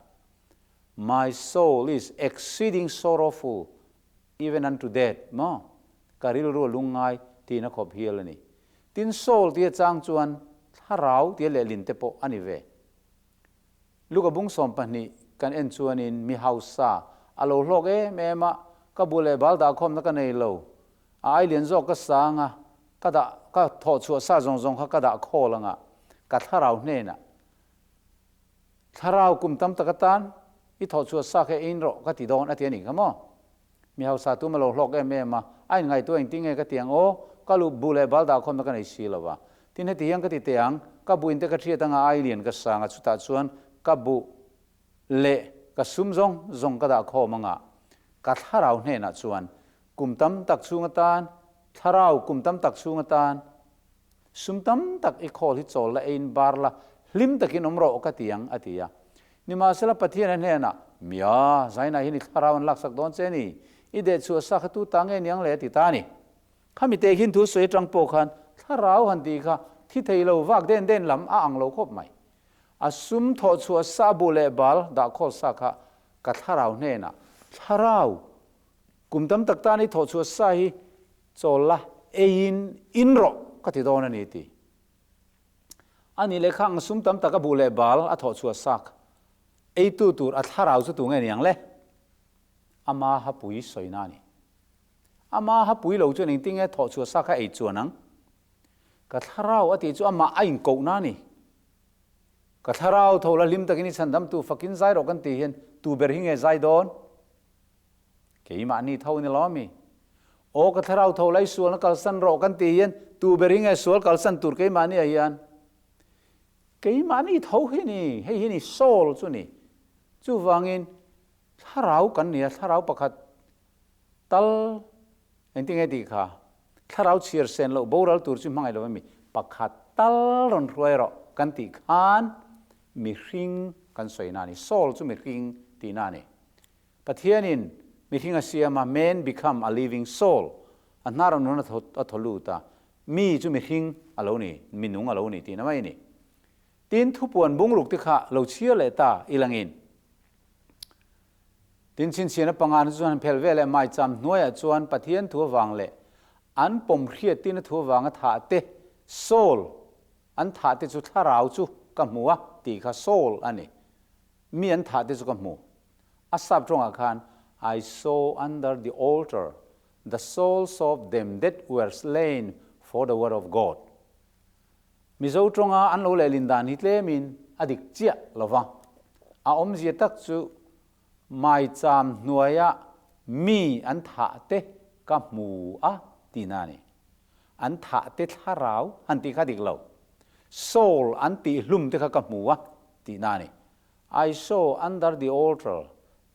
A: My soul is exceeding sorrowful even unto death, maw? Ka rilru a lungngai tihna khawp hial a ni. Tin, soul tia chang chuan thlarau tia lehlin te pawh a ni ve. Luka bung 12 kan en chuanin mi hausa a lo hlawk em em a, ka bu leh bal dahkhawmna ka nei lo, a ai lian zawk ka sang a, ka dah ka thawh chhuah sa zawng zawng kha ka dah khawl anga ka thlarau hnenah Thlarau kum tam tak atan i thawh chhuah sa kha ein rawh ka ti dawn a ti a nih kha maw? Mi hausa tum a lo hlawk em em a, a inngaihtuah engtin nge ka ti ang aw, ka lu bu leh bal dah khawmna ka nei si lo va. Tin heti hian ka ti teh ang, ka bu in te ka hriat anga ai lian ka sang a chutah chuan ka bu leh ka sum zawng zawng ka dah khawm anga ka thlarau hnenah chuan kum tam tak chhung atan thlarau kum tam tak chhung atan Sum tam tak i khawl hi chawl la eiin bar la, hlim takin awm rawh ka ti ang, a ti a. Nimahsela Pathian a hnenah, Mia, Zaina hian i thlarau an laksak dawn che ni, i dehchhuah sa kha tu ta nge niang le, a ti ta a ni. Khami te khin thu sawi atang pawh khan thlarau han tih kha thi thei lo vak den den lam a ang lo khawp mai. A sum thawhchhuah sa bu leh bal dah khawl sa kha ka thlarau hnenah, Thlarau, kum tam tak tan i thawhchhuah sa hi Chawl la, eiin in rawh ka ti dawn a ni ti. A nih leh kha ang sum tam tak a buh leh bal a thawh chhuah sak. Eitu tur a thlarau chu tu nge niang le? Ama hapui sawina a ni. Ama hapui lo chuan engtin nge thawh chhuah sak kha ei chuan ang? Ka thlarau a tih chu amah a inkohna a ni. Ka thlarau tho la hlim takin i chhandamtu fakin zai rawh kan tih hian tu ber hi nge zai dawn? Keimahni tho ni lo ami? Aw ka thlarau tho lai sualna kalsan rawh kan tih hian tu ber hi nge sual kalsan tur keimahni ah hian? Keimahni tho hi ni, hei hi ni soul chu ni. Chuvangin thlarau kan ni a, thlarau pakhat tal engtin nge tih kha? Thlarau chhiar sen loh boral tur chu hmangaih lo ami? Pakhat tal rawn hruai rawh kan tih khan mihring kan sawina a ni, soul chu mihring tihna a ni. Pathianin mihring a siam a, man become a living soul, a hnar a nun a thaw lut a, mi chu mihring a lo ni, mi nung a lo ni tihna mai a ni. Tin, thupuan bungruk te kha lo chhiar leh ta ilangin. Tin, chhinchhiahna pangana chu chuan han phel vel leh maicham hnuaiah chuan Pathian thu avang leh an pawm hriat tina thu avanga thah te, soul, an thah te chu thlarau chu ka hmu a tih kha soul a ni. Mi an thah te chu ka hmu. A sap tawngah khan, I saw under the altar the souls of them that were slain for the word of God. Mizo tawnga an lo lehlin dan hi tlemin a dik chiah lo va. A awmzia tak chu maicham hnuaia mi an thah te ka hmu a tihna a ni. An thah te thlarau han tih kha dik lo. Soul an tih hlum te kha ka hmu a tihna a ni. I saw under the altar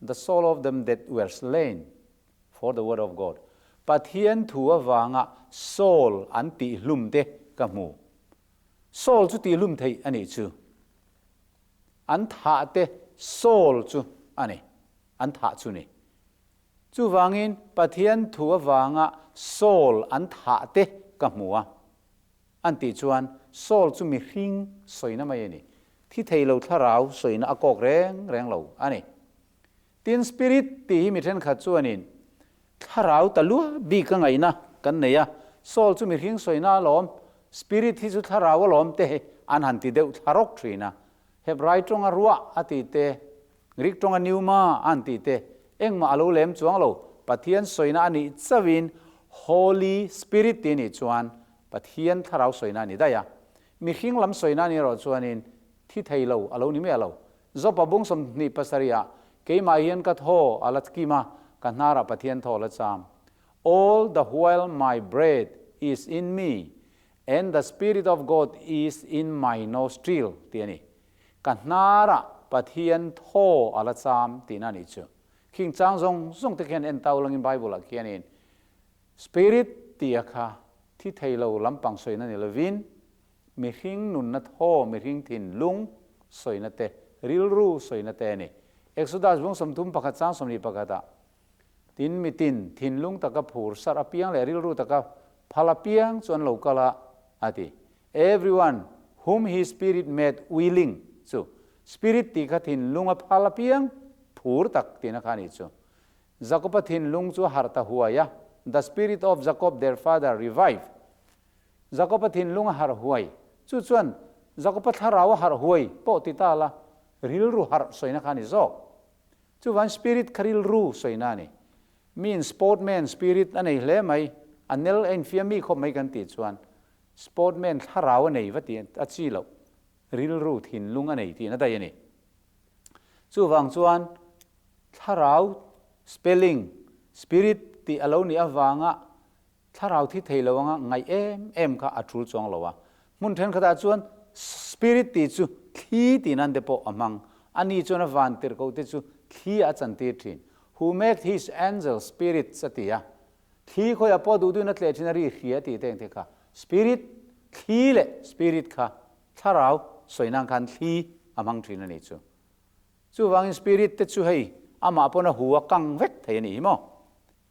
A: the soul of them that were slain for the word of God. Pathian thu avanga soul an tih hlum te ka hmu. Soul chu tih hlum theih a nih chu. An thah te soul chu a ni. An thah chu ni. Chuvangin Pathian thu avanga soul an thah te ka hmu a. An tih chuan Saul chu mihring sawina mai a ni. Thi thei lo thlarau sawina a kawk reng reng lo a ni. Tin, Spirit tih hi mi thenkhat chuanin thlarau ta lua bik a ngaihna kan nei a, soul chu mihring sawina alawm, spirit hi chu thlarau alawm te hi an han ti deuh thla rawk thin a. Hebrai tawnga ruah a tih te, Greek tawnga pneuma a han tih te, engmah a lo lem chuang lo, Pathian sawina a nih chauhin Holy Spirit tih a nih chuan Pathian thlarau sawina a ni daih a. Mihring lam sawina a nih erawh chuanin thi thei lo a lo ni miah lo. Jopa bung 27 ah, Keimah hian ka thaw a la kim a, ka hnarah Pathian thaw a la cham. All the while my breath is in me and the spirit of God is in my nostril tih a ni. Ka hnarah Pathian thaw a la cham tihna a nih chu. Khing chang zawng zawng te khian en tau langin Bible ah khianin Spirit tih a kha thi thei lo lampang sawina ni lovin mihring nunna thaw, mihring thinlung sawina te, rilru sawina te a ni. Exodus bung 31 chang 21 ah, Tin, mitin thinlung taka phur sarh apiang leh rilru taka phal apiang chu an lo kal a, a ti. Everyone whom his spirit made willing chu Spirit tih kha thinlunga phal apiang phur tak tihna kha a nih chu. Jakob-a thinlung chu a harh ta huai a, The spirit of Jacob their father revived. Jakob-a thinlung a harh huai. Chu chuan Jakob-a thlarau a harh huai pawh ti ta la, rilru harh sawina kha a ni zawk. Chuvan spirit kha rilru sawina a ni. Miin sportman spirit a nei hle mai, a nel a infiam mi khawp mai kan tih chuan sportman thlarau a nei va tih a chi loh, rilru thinlung a nei tihna daih a ni. Chuvang chuan thlarau spelling spirit tih a lo nih avanga thlarau thi thei lo anga ngaih em em kha a tul chuang lo a. Hmun thenkhatah chuan spirit tih chu thli tih nan te pawh a hmang. Ani chuan a van tirhkoh te chu thli ah a chantir thin. Who made his angel spirits a ti a. Thli khawiah pawh duh duhin a tleh thin a ri hria tih te engte kha. Spirit, thli leh spirit kha thlarau sawi nan khan thli a hmang thin a nih chu. Chuvangin spirit te chu hei amah pawn a hu a kang vek thei a nih hi maw?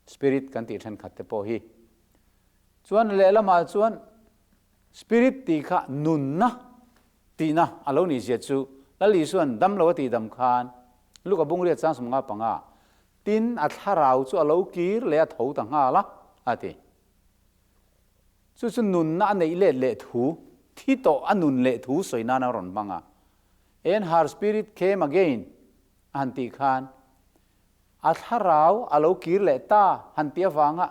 A: Spirit kan tih thenkhat te pawh hi. Chuan lehlamah chuan Spirit tih kha nunna tihna a lo nih zia chu Lal Isua'n damlo a tihdam khan Luka bungriat chang 55 tin a thlarau chu a lo kir leh a tho ta nghal a, a ti. Chu chu nunna a neih let leh thu, thi tawh a nun leh thu sawi nan a rawn hmang a. And her spirit came again a han tih khan A thlarau a lo kir leh ta han tih avanga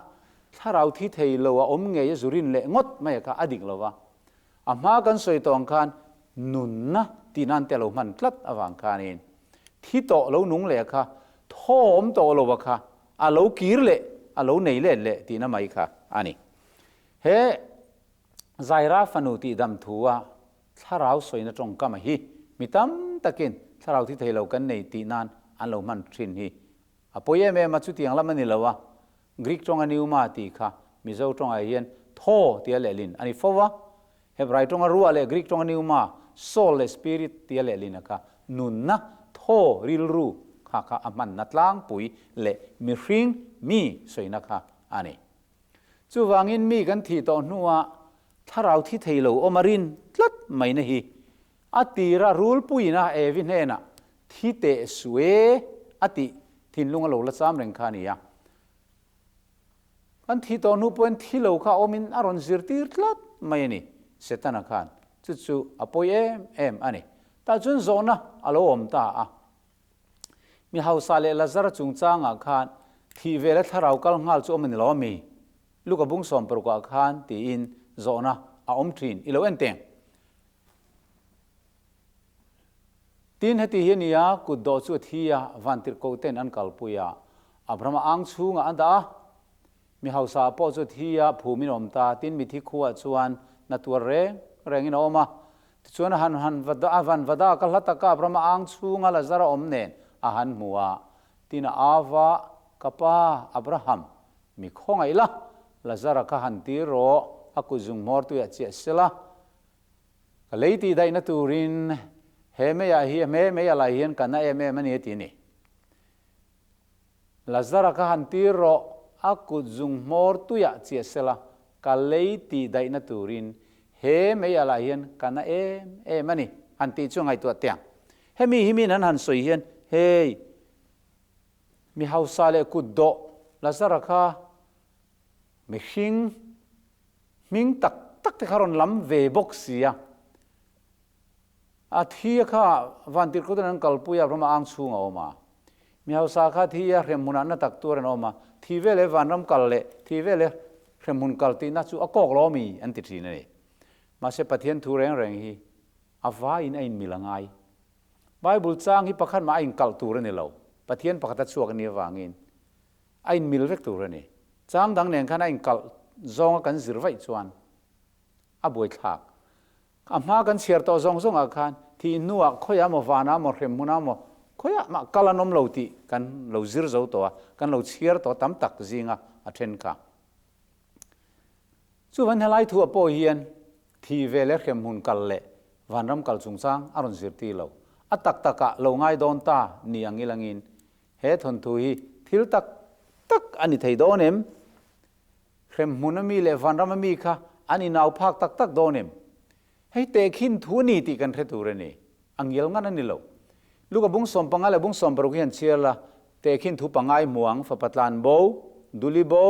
A: thlarau thi thei lo a awm ngei a zurin leh ngawt mai a kha a dik lo va. A hma kan sawi tawh ang khan nunna tih nan te a lo hman tlat avang khanin thi tawh lo nung leh a kha thaw awm tawh lo a kha a lo kir leh a lo nei let leh tihna mai kha a ni. He Zaira fanu tihdam thu a Thlarau sawina tawngkam a hi mi tam takin thlarau thi thei lo kan nei tih nan an lo hman thin hi a pawi em em a, chutiang lam a ni lo a, Greek tawnga pneuma tih kha Mizo tawngah hian thaw tia lehlin a ni fo va, Hebrai tawnga ruah leh Greek tawnga pneuma, soul leh spirit tia lehlin a kha nunna, thaw, rilru kha kha a hmanna tlangpui leh mihring mi sawina kha a ni. Chuvangin mi kan thih tawh hnuah thlarau thi thei lo awm a rin tlat mai na hi a tira rulpuiin a Evi hnenah thi teh suh e a tih thinlung a lo la cham reng kha a ni a. Kan thih tawh hnu pawhin thi lo kha awmin a rawn zirtir tlat mai a ni Setana khan. Chu chu a pawi em em a ni. Tah chuan zawhna a lo awm ta a. Mi hausa leh Lazara chungchangah khan thih vela thlarau kal nghal chu awm a ni lo ami? Luka bung 60 ah khan tiin zawhna a awm thin i lo en teng. Tin heti hi a ni a, kut dawh chu a thi a, vantirhkoh ten an kalpui a, Abrahama ang chhungah an dah a. Mi hausa pawh chu thi a phumin a awm ta, tin mithi khuaah chuan na tuar reng rengin a awm a. Tichuan a han han va a van va dak a, hla taka Abrahama ang chhunga Lazara awm nen a han hmu a, tin a au va, Ka pa, Abraham, mi khawngaih la, Lazara kha han tir rawh, a kut zung hmawr tuiah chiah sela, ka lei tih daihna turin he meiah hi, he mei a lai hian ka na em em a ni a ti a ni. Lazara kha han tir rawh, a kut zung hmawr tuiah chiah sela, ka lei tih daihna turin he mei alah hian ka na em em a ni, han tih chu ngaihtuah teh ang. Hemi hi min an han sawi hian, hei, Mi hausa leh kut dawh Lazara kha mihring hming tak tak te kha rawn lam ve bawk si a. A thi a kha vantirhkoh ten an kalpui a, Abrahama ang chhung a awm a. Mi hausa kha thi a hremhmunah na tak tur an awm a, thi ve leh vanram kal leh thi ve leh hremhmun kal tihna chu a kawk lo ami an ti thin a ni. Mahse Pathian thu reng reng hi a vaiin a inmil a ngai. Bible chang hi pakhat mah a inkalh tur a ni lo. Pathian pakhat a chhuak a nih avangin a inmil vek tur a ni. Chang dang nen khan a inkalh zawnga kan zir vaih chuan a buaithlak. A hma kan chhiar tawh zawng zawngah khan thih hnuah khawiah maw vanah maw hrem hmunah maw khawiah mah kal an awm lo tih kan lo zir zo tawh a, kan lo chhiar tawh tam tak zinga a then kha. Chuvan helai thuah pawh hian thih ve leh hrem hmun kal leh vanram kal chungchang a rawn zirtir lo. A tak takah lo ngai dawn ta ni ang ilangin he thawnthu hi thil tak tak a ni thei dawn em? Hremhmun a mi leh vanram a mi kha an inau phak tak tak dawn em? Hei tehkhin thu a ni tih kan hre tur a ni. A ngial ngan a ni lo. Luka bung 15 leh bung 60 hi han chhiar la, tehkhin thu pangai hmu ang, fapa tlan bo, duli bo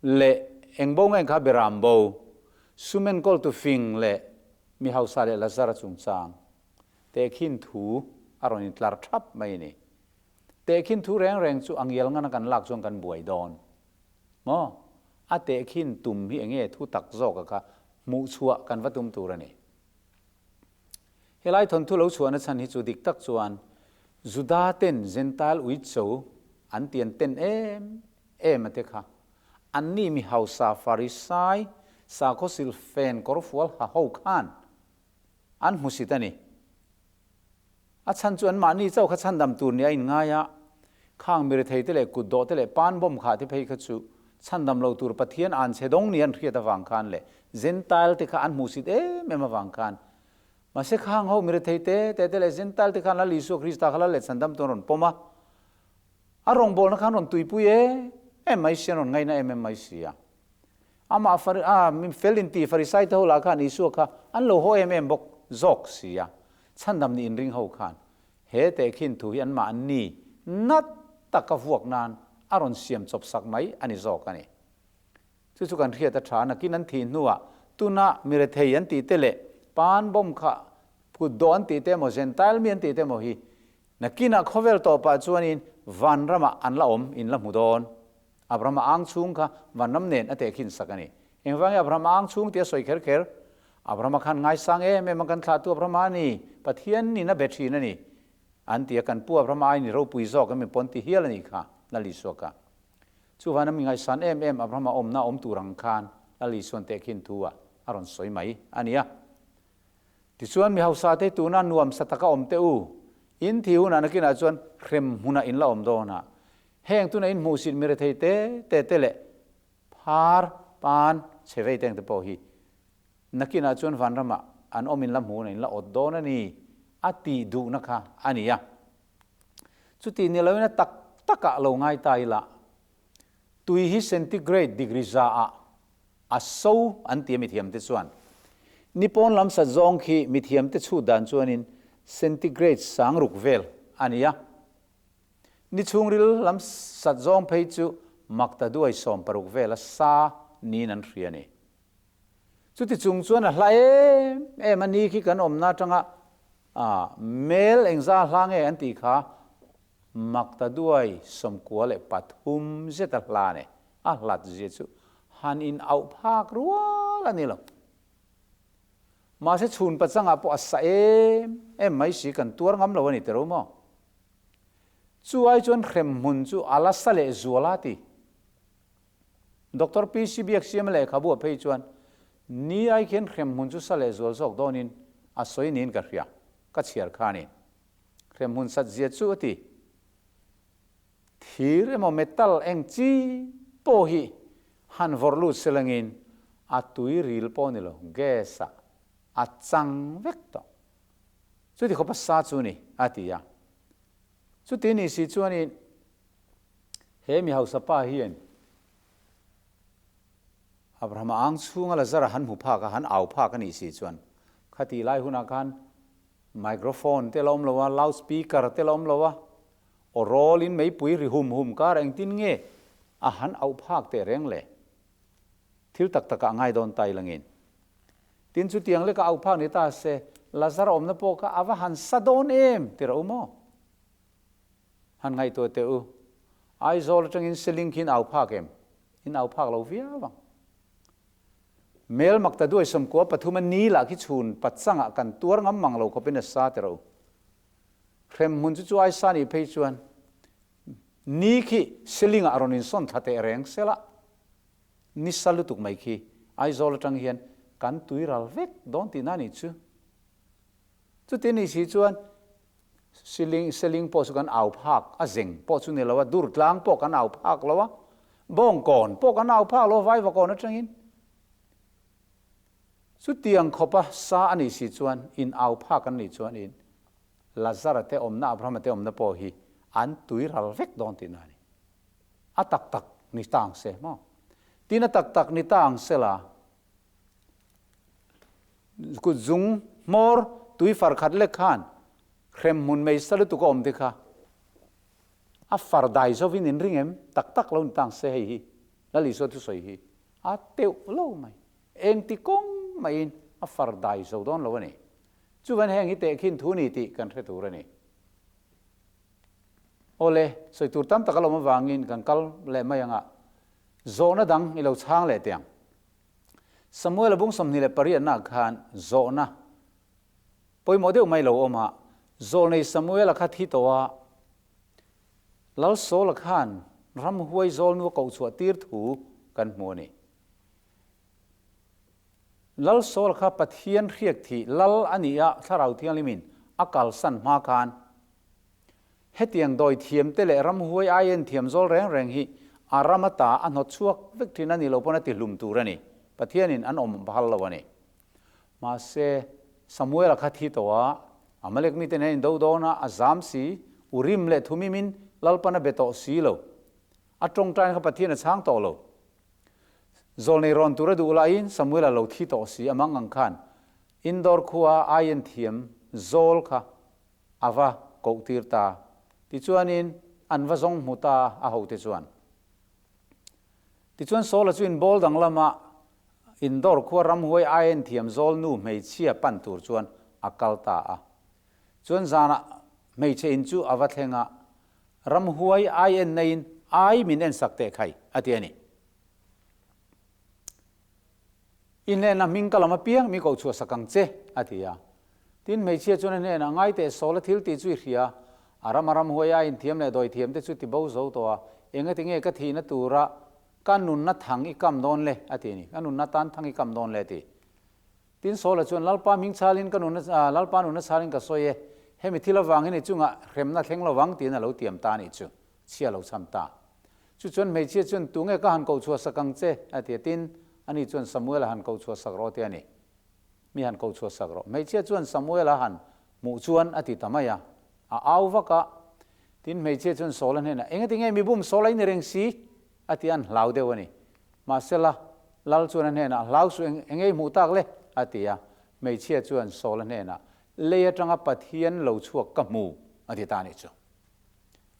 A: leh eng bo nge kha beram bo, sum enkawltu fing leh mi hausa leh Lazara chungchang. Tehkhin thu a rawn intlar thap mai a ni. Tehkhin thu reng reng chu a ngial ngana kan lak chuan kan buai dawn maw? A tehkhin tum hi enge thu tak zawk a kha hmuh chhuah kan va tum tur a ni. Helai thawnthu lo chhuahna chhan hi chu dik tak chuan Juda ten Gentile uicho an tian ten em em a te kha anni mi hausa Farisai sakhaw silfen kawrfual ha ho khan an hmusit a ni. A chhan chu anmahni chauh kha chhandam tur nia inngai a, khang mirethei te leh kutdawh te leh pan bawm khah te phei kha chu chhandam lo tur Pathian an chhe dawng nia an hriat avang khan leh Gentile te kha an hmuhsit em em avang khan mahse khang ho mirethei te te te leh Gentile te khan Lal Isua Krista kha Lal leh chhandam tu an rawn pawm a, a rawngbawlna kha an rawn tuipui em em mai si, an rawn ngaihna em em mai si a. Amah Fari, a, mi fel inti Farisai te ho lah khan Isua kha an lo haw em em bawk zawk si a. Chhandam nih inring ho khan he tehkhin thu hi anmah ni nat taka vuak nan a rawn siam chawp sak mai a ni zawk a ni. Chu chu kan hriat a tha, nakin an thih hnuah tuna mirethei an tih te leh pan bawm kha kut dawh an tih te emaw Gentile mi an tih te emaw hi nakinah khawvel tawpah chuanin vanramah an la awm in la hmu dawn. Abrahama ang chhung kha vanram nen a tehkhin sak a ni. Engvangin Abrahama ang chhung tih a sawi kher kher? Abrahama khan ngaisang em em a, kan thlahtu Abrahama a ni, Pathian nin a be thin a ni, an ti a, kan pu Abrahama aiin i ropui zawk em i pawn ti hial a nih kha, Lal Isua kha. Chuvana mi ngaihsan em em Abrahama awmna awm tur ang khan Lal Isuan tehkhin thu ah a rawn sawi mai a nia. Tichuan mi hausa te tuna nuam sa taka awm teh u, in thi hunah nakinah chuan hrem hmunah in la awm dawn a, Heng tuna in hmuhsit mi rethei te te te leh phar pan chhe vei teng te pawh hi nakinah chuan vanramah an awm in la hmuhna in la awt dawn a ni a tih duhna kha a ni a. Chuti ni loin a tak takah lo ngai ta ila tui hi centigrade degree za ah a so an ti a mithiam te chuan. Ni pawn lam sat zawng khi mithiam te chhut dan chuanin centigrade 6000 vel a ni a. Ni chhungril lam sat zawng phei chu makta duai 60 vela sa niin an hria a ni. Chuti chung chuan a hla em em a, ni khi kan awmna atanga mel engza hla nge an tih kha makta duai 93 zeta hla a ni. A hlat zia chu han in auh phak rual a ni lo. Mahse chhun pachangah pawh a sa em em mai si kan tuar ngam lo a ni tero maw? Chu ai chuan hremhmun chu a la sa leh zual a ti. Doctor PC Biaksiama lehkhabu a phei chuan ni ai khian hremhmun chu sa leh zual zawk dawnin a sawi niin ka hria, ka chhiar kha a ni. Hremhmun sat zia chu a ti. Thir emaw metal eng chi pawh hi han vawrh lut selangin a tui ril pawh ni lo, gas ah a chang vek tawh. Chuti khawpa sa chu ni, a ti a. Chuti ni si chuanin he mi hausa pa hian Abrahama ang chhunga Lazara han hmu phak a, han au phak a nih si chuan khatih lai hunah khan microphone te la awm lo a, loudspeaker te la awm lo a, Aw rawlin meipui ri hum hum kar engtin nge a han auh phak teh reng le? Thil tak takah ngai dawn ta ilangin. Tin chutiang leka auh phak ni ta se, Lazara awmna pawh kha a va han sa dawn em ti rawh u maw? Han ngaihtuah teh u. Aizawl atangin Seling khi in au phak em? In au phak lo viau ang. Mel makta duai 93 a ni lah khi chhun pachangah kan tuar ngam mang lo khawpin a sa ti rawh u. Hrem hmun chu chu ai sa nih phei chuan ni khi Seling ah rawn insawn thla teh reng sela ni sa lutuk mai khi Aizawl atang hian kan tui ral vek dawn tihna nih chu. Chuti nih si chuan Siling Seling pawh chu kan au phak a zeng pawh chu ni lo a, Durtlang pawh kan au phak lo a, Bawngkawn pawh kan au phak lo a Vaivakawn atangin. Chutiang khawpa sa a nih si chuan in au phak an nih chuan in Lazara te awmna Abrahama te awmna pawh hi an tui ral vek dawn tihna a ni. A tak tak ni ta ang se maw? Tin a tak tak ni ta ang sela kut zung hmawr tui far khat lek khan hrem hmun mei sa lutuk a awm te kha a far dai zovin in ring em? Tak tak lo ni ta ang se hei hi Lal Isua thusawi hi a teuh lo mai. Engti kawng maiin a far dai zo dawn lo a ni. Chuvan heng hi tehkhin thu ni tih kan hre tur a ni. Awle, sawi tur tam tak a lawm avangin kan kal leh mai anga zawhna dang i lo chhang leh teh ang. Samuela bung 28 nah khan zawhna pawimawh deuh mai lo awm a, Zawlnei Samuela kha thi tawh a, Lal Saula khan ramhuai zawlnu a kohchhuah tir thu kan hmu a ni. Lal Saul kha Pathian hriak thih lal a nih a Thlarau Thianghlimin a kalsan hma khan hetiang dawi thiamte leh ramhuai aien thiam zawl reng reng hi a ram ata a hnawt chhuak vek thin a ni lo pawn a ti hlum tur a ni. Pathianin an awm phal lo a ni. Mahse, Samuela kha thi tawh a, Amalek mite nen indo dawn a, a zam si, Urim leh Thumimin Lalpan a be tawh si lo. A tawngtaina kha Pathian a chhang tawh lo. Zawlnei rawn tur a duh laiin Samuel a lo thi tawh si a mang ang khan Indore khua aien thiam zawl kha a va koh tir ta. Tichuanin an va zawng hmu ta a hote chuan. Tichuan Saul-a chu inbawl dang lama Indore khua ramhuai aien thiam zawl nu hmeichhia pan tur chuan a kal ta a. Chuan zanah hmeichhe in chu a va thleng a, Ramhuai ai en naiin ai min en sak teh khai, a ti a ni. I hnenah hming ka lam apiang mi koh chhuah sak ang che, a ti a. Tin, hmeichhia chuan a hnenah, Ngai teh Saul a thil tih chu i hria, a rama ramhuai ai inthiam leh dawithiam te chu ti bo zo tawh a, engati nge ka thihna tura ka nunna thang i kam dawn le, a ti a ni. Ka nunna tan thang i kam dawn le, a ti. Tin, Saula chuan, Lalpa hming chhalin ka nunna, Lalpa nunna chhalin ka sawi e, hemi thil avangin i chungah hremna thleng lo vang, tiin a lo tiam ta a nih chu, chhia lo chham ta. Chu chuan hmeichhia chuan, Tunge ka han koh chhuah sak ang che? a ti a. Tin, ani chuan, Samuela han koh chhuah sak rawh, ti a ni. Mi han koh chhuah sak rawh. Hmeichhia chuan Samuela han hmuh chuan a ti ta mai a, a au vak a. Tin, hmeichhia chuan Saula hnenah, Engati nge mi bum Saula i ni reng si? A ti a, an hlau deuh a ni. Mahsela, Lal chuan a hnenah, Hlau suh eng engei hmuh tak le? a ti a. Hmeichhia chuan Saul-a hnenah, Lei atanga Pathian lo chhuak ka hmu, a ti ta a nih chu.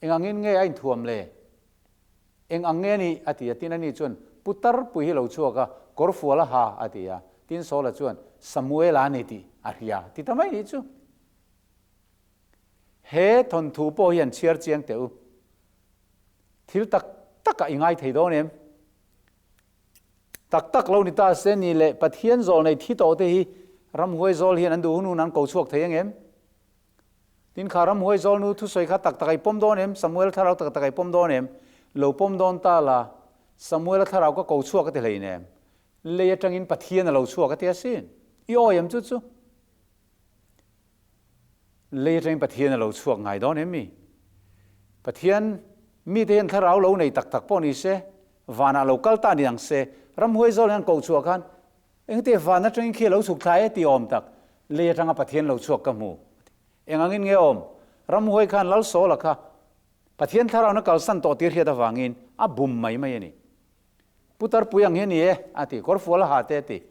A: Eng angin nge a inthuam le? Eng ang nge a nih? a ti a. Tin, ani chuan, Putar pui hi lo chhuak a, kawrfual a ha, a ti a. Tin, Saul-a chuan, Samuel-a a ni tih a hria, ti ta mai nih chu. He thawnthu pawh hi an chhiar chiang teh u. Thil tak takah i ngai thei dawn em? Tak tak lo ni ta se ni leh Pathian zawl nei thi tawh te hi ramhuai zawl hian an duh hun hun an ko chhuak thei ang em? Tin kha ramhuai zawl nu thusawi kha tak tak i pawm dawn em? Samuel thlarau tak tak i pawm dawn em? Lo pawm dawn ta la, Samuel-a thlarau ka ko chhuak a ti hlein em? Lei atangin Pathian a lo chhuak a ti asin. I awi em chu chu? Lei atangin Pathian a lo chhuak ngai dawn em mi? Pathian mite hian thlarau lo nei tak tak pawh ni se, vanah lo kal ta ni ang se, ramhuai zawl hian koh chhuah khan engte van atangin khi a lo chhuk thlai e tih awm tak, lei atanga Pathian lo chhuak ka hmu. Eng angin nge awm? Ramhuai khan Lal Sawla kha Pathian thlarauna kalsan tawh tir hriat avangin a bum mai mai a ni. Putar pui ang hi a ni e, a ti. Kawrfual a ha te a ti.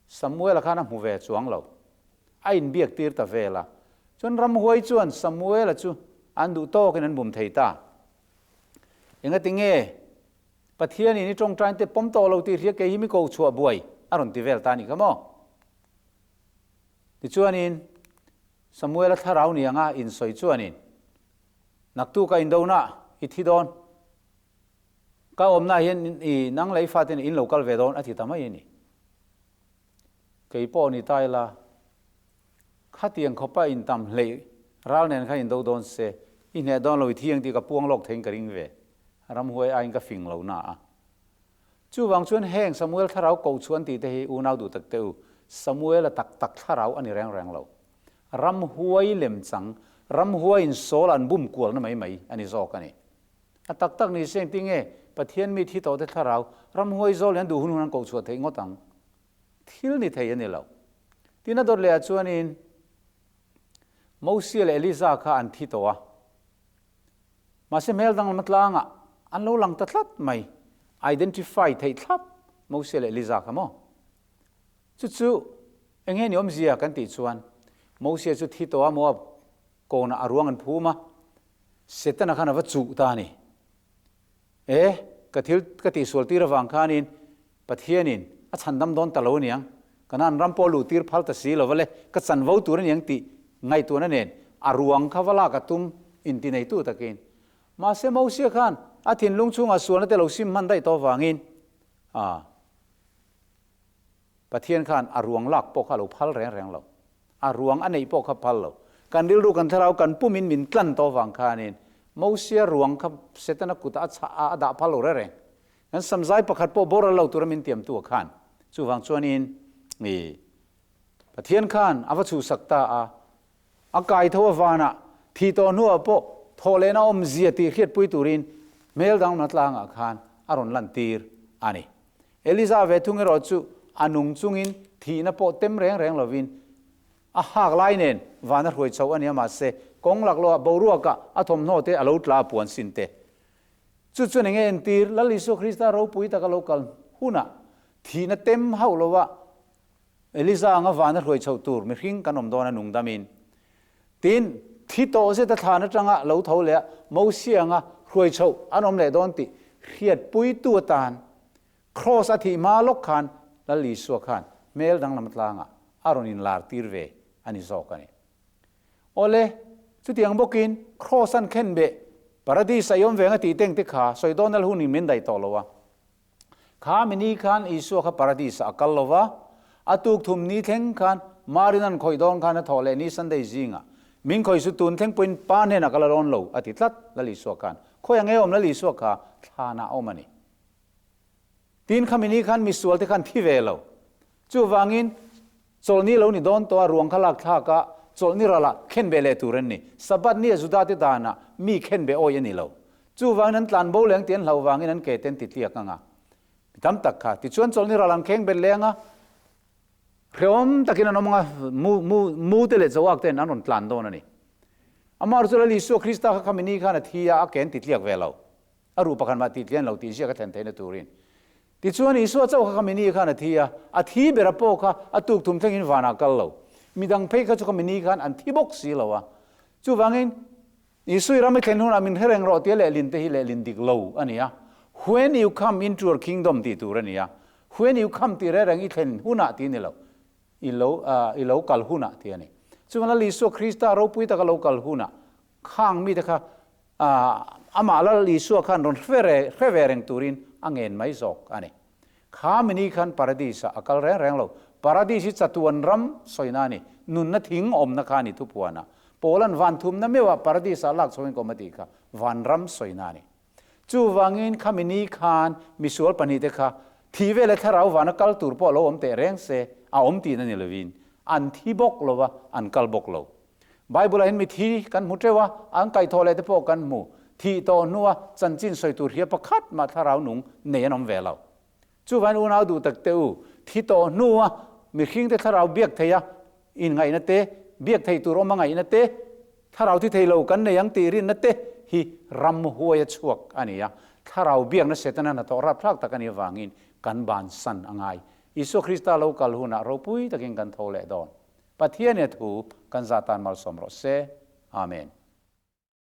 A: Samuela khan a hmu ve chuang lo. A inbiak tir ta vel a. Chuan ramhuai chuan Samuela chu. an duh tawkin an bum thei ta. Engatinge Pathianin i tawngtain te pawm tawh lo tih hria kei hi mi ko chhuah buai a rawn ti vel ta a nih kha maw? Tichuanin Samuela thlarau ni anga insawi chuanin naktuk a indona i thi dawn, ka awmna hian i nang leh i faten in lo kal ve dawn a ti ta mai a ni. Kei pawh ni ta ila, khatiang khawpa intam hleih ral nen khan indo dawn se, i hneh dawn lo i thi ang tih ka puang lawk theiin ka ring ve. Ramhuai aiin ka fing lo na a. Chuvang chuan heng Samuel thlarau koh chu an tih te hi unau duh tak teh u, Samuela tak tak thlarau a ni reng reng lo. Ramhuai lemchang, ramhuai in sawl an bum kualna mai mai a ni zawk a ni. A tak tak ni se engtinge Pathian mi thi tawh te thlarau ramhuai zawl hian duh hun hun an koh chhuah theih ngawt ang? Thil ni thei a ni lo. Tin a dawt leh ah chuanin Mosia leh Eliza kha an thi tawh a. Mahse hmel danglam tlangah an lo lang ta tlat mai. Identify theih thlap Mosia leh Eliza kha maw? Chu chu eng nge ni awmzia kan tih chuan Mosia chu thi tawh a Moab kawnah a ruang an phum a, Setana khan a va chuh ta a ni. E, ka thil ka tihsual tir avang khanin Pathianin a chhandam dawn ta lo aniang, Kanaan ram pawh luh tir phal ta si lo va le, ka chanvo tur aniang tih ngaihtuahna nen a ruang kha va lak a tum inti neitu takin. Mahse Mosia khan a thinlung chhungah sualna te lo sim hman daih tawh avangin a Pathian khan a ruang lak pawh kha a lo phal reng reng lo. A ruang a neih pawh kha phal lo. Kan rilru kan thlarau kan pumin min tlan tawh avang khanin Mosia ruang kha Setana kutah a chhah a, a dah phal lo reng reng. Kan samzai pakhat pawh boral lo tura min tiamtu a khan. Chuvang chuanin i Pathian khan a va chhuhsak ta a, a kai tho a vanah thi tawh hnuah pawh thawh lehna awmzia tih hriatpui turin hmel danglamna tlangah khan a rawn lantir a ni. Eliza ve thung erawh chu a nung chungin thihna pawh tem reng reng lovin a hak lai nen van a hruai chhoh a nia mahse kawng lak loah boruakah a thawmhnaw te a lo tla a puan sin te chu chuan enge entir Lal Isua Krista ropui taka lo kal hunah thihna tem hauh loa Eliza anga van a hruai chhoh tur mihring kan awm dawn a nung damin tin thi tawh zet a thlan atanga lo tho leh a Mosia anga hruai chhoh an awm leh dawn tih hriatpuitu atan Kraws a thih hma lawk khan Lal Isua khan hmel danglam tlangah a rawn inlar tir ve a ni zawk a ni. Awle, chutiang bawkin Kraws an khen beh Paradis a i awm ve anga tih teng te kha sawi dawn nal hun in min daih tawh lo a. Kha mi ni khan Isua kha Paradis ah a kal lo va, a tuk thum ni thleng khan Marin an khawih dawn khan a thawh leh ni Sunday zingah min khawih su tun thleng pawhin Pa hnenah ka la rawn lo a ti tlat Lal Isua khan. Khawi ang e awm Lal Isua kha thlanah a awm a ni. Tin khami ni khan misual te khan thi ve lo. Chuvangin chawlhni lo ni dawn tawh a ruang kha lak thlak a, chawlhni ralah khen ve leh tur an ni. Sabbath nia Juda te danah mi khen ve awi a ni lo. Chuvangin an tlan bo leng tih an hlauh vangin an ke te an ti tliak ang a. Mi tam tak kha tichuan chawlhni ral an kheng bet leng a, hrehawm takin an awm ang a, mu, mu, mu te leh chawak ten an rawn tlan dawn a ni. Amaherawhchu chu Lal Isua Krista kha khami ni khan a thi a, a ke an ti tliak ve lo. A ruh pakhat mah tih tlian lo tih ziak a thlen theihna turin. Tichuan Isua chauh kha khami ni khan a thi a, a thi bera pawh kha a tuk thum thlengin vanah kal lo. Midang phei kha chu khami ni khan an thi bawk si lo a. Chuvangin Isui ram i thlen hunah min hre reng rawh tia lehlin te hi lehlin dik lo a ni a. When you come into your kingdom tih tur a ni a. When you come tih reng reng i thlen hunah tih a ni lo. I lo, i lo kal hunah tih a ni. Chuvangin Lal Isua Krista ropui taka lo kal hunah Khang mite kha amah Lal Isua khan rawn hre hre ve reng turin a ngen mai zawk a ni. Kha mini khan Paradis ah a kal reng reng lo. Paradis hi chatuan ram sawina a ni. Nunna thing awmna kha a ni thupuana. Paula'n van thumna meuhah Paradis ah lak chhoin ka awm a tih kha van ram sawina a ni. Chuvangin kha mini khan misual pahnihte kha thi vela thlarau vana kal tur pawh lo awm teh reng se a awm tihna ni lovin an thi bawk lo va, an kal bawk lo. Bible-ah hian mithi kan hmu teuh a, an kaihthawh leh te pawh kan hmu. Thih tawh hnua chanchin sawi tur hria pakhat mah thlarau nung nei an awm ve lo. Chuvain unau duh tak te u, thi tawh hnua mihringte thlarau biak theih a inngaihna te, biak theih tur awm a ngaihna te, thlarau thi thei lo kan nei ang tih rinna te hi ramhuai a chhuak a ni a. Thlarau biakna Setana hnathawh rapthlak tak a nih avangin kan bansan a ngai. Isua Krista lo kal hunah ropui takin kan tho leh dawn. Pathian i a thu kan zah tan malsawm rawh se. Amen.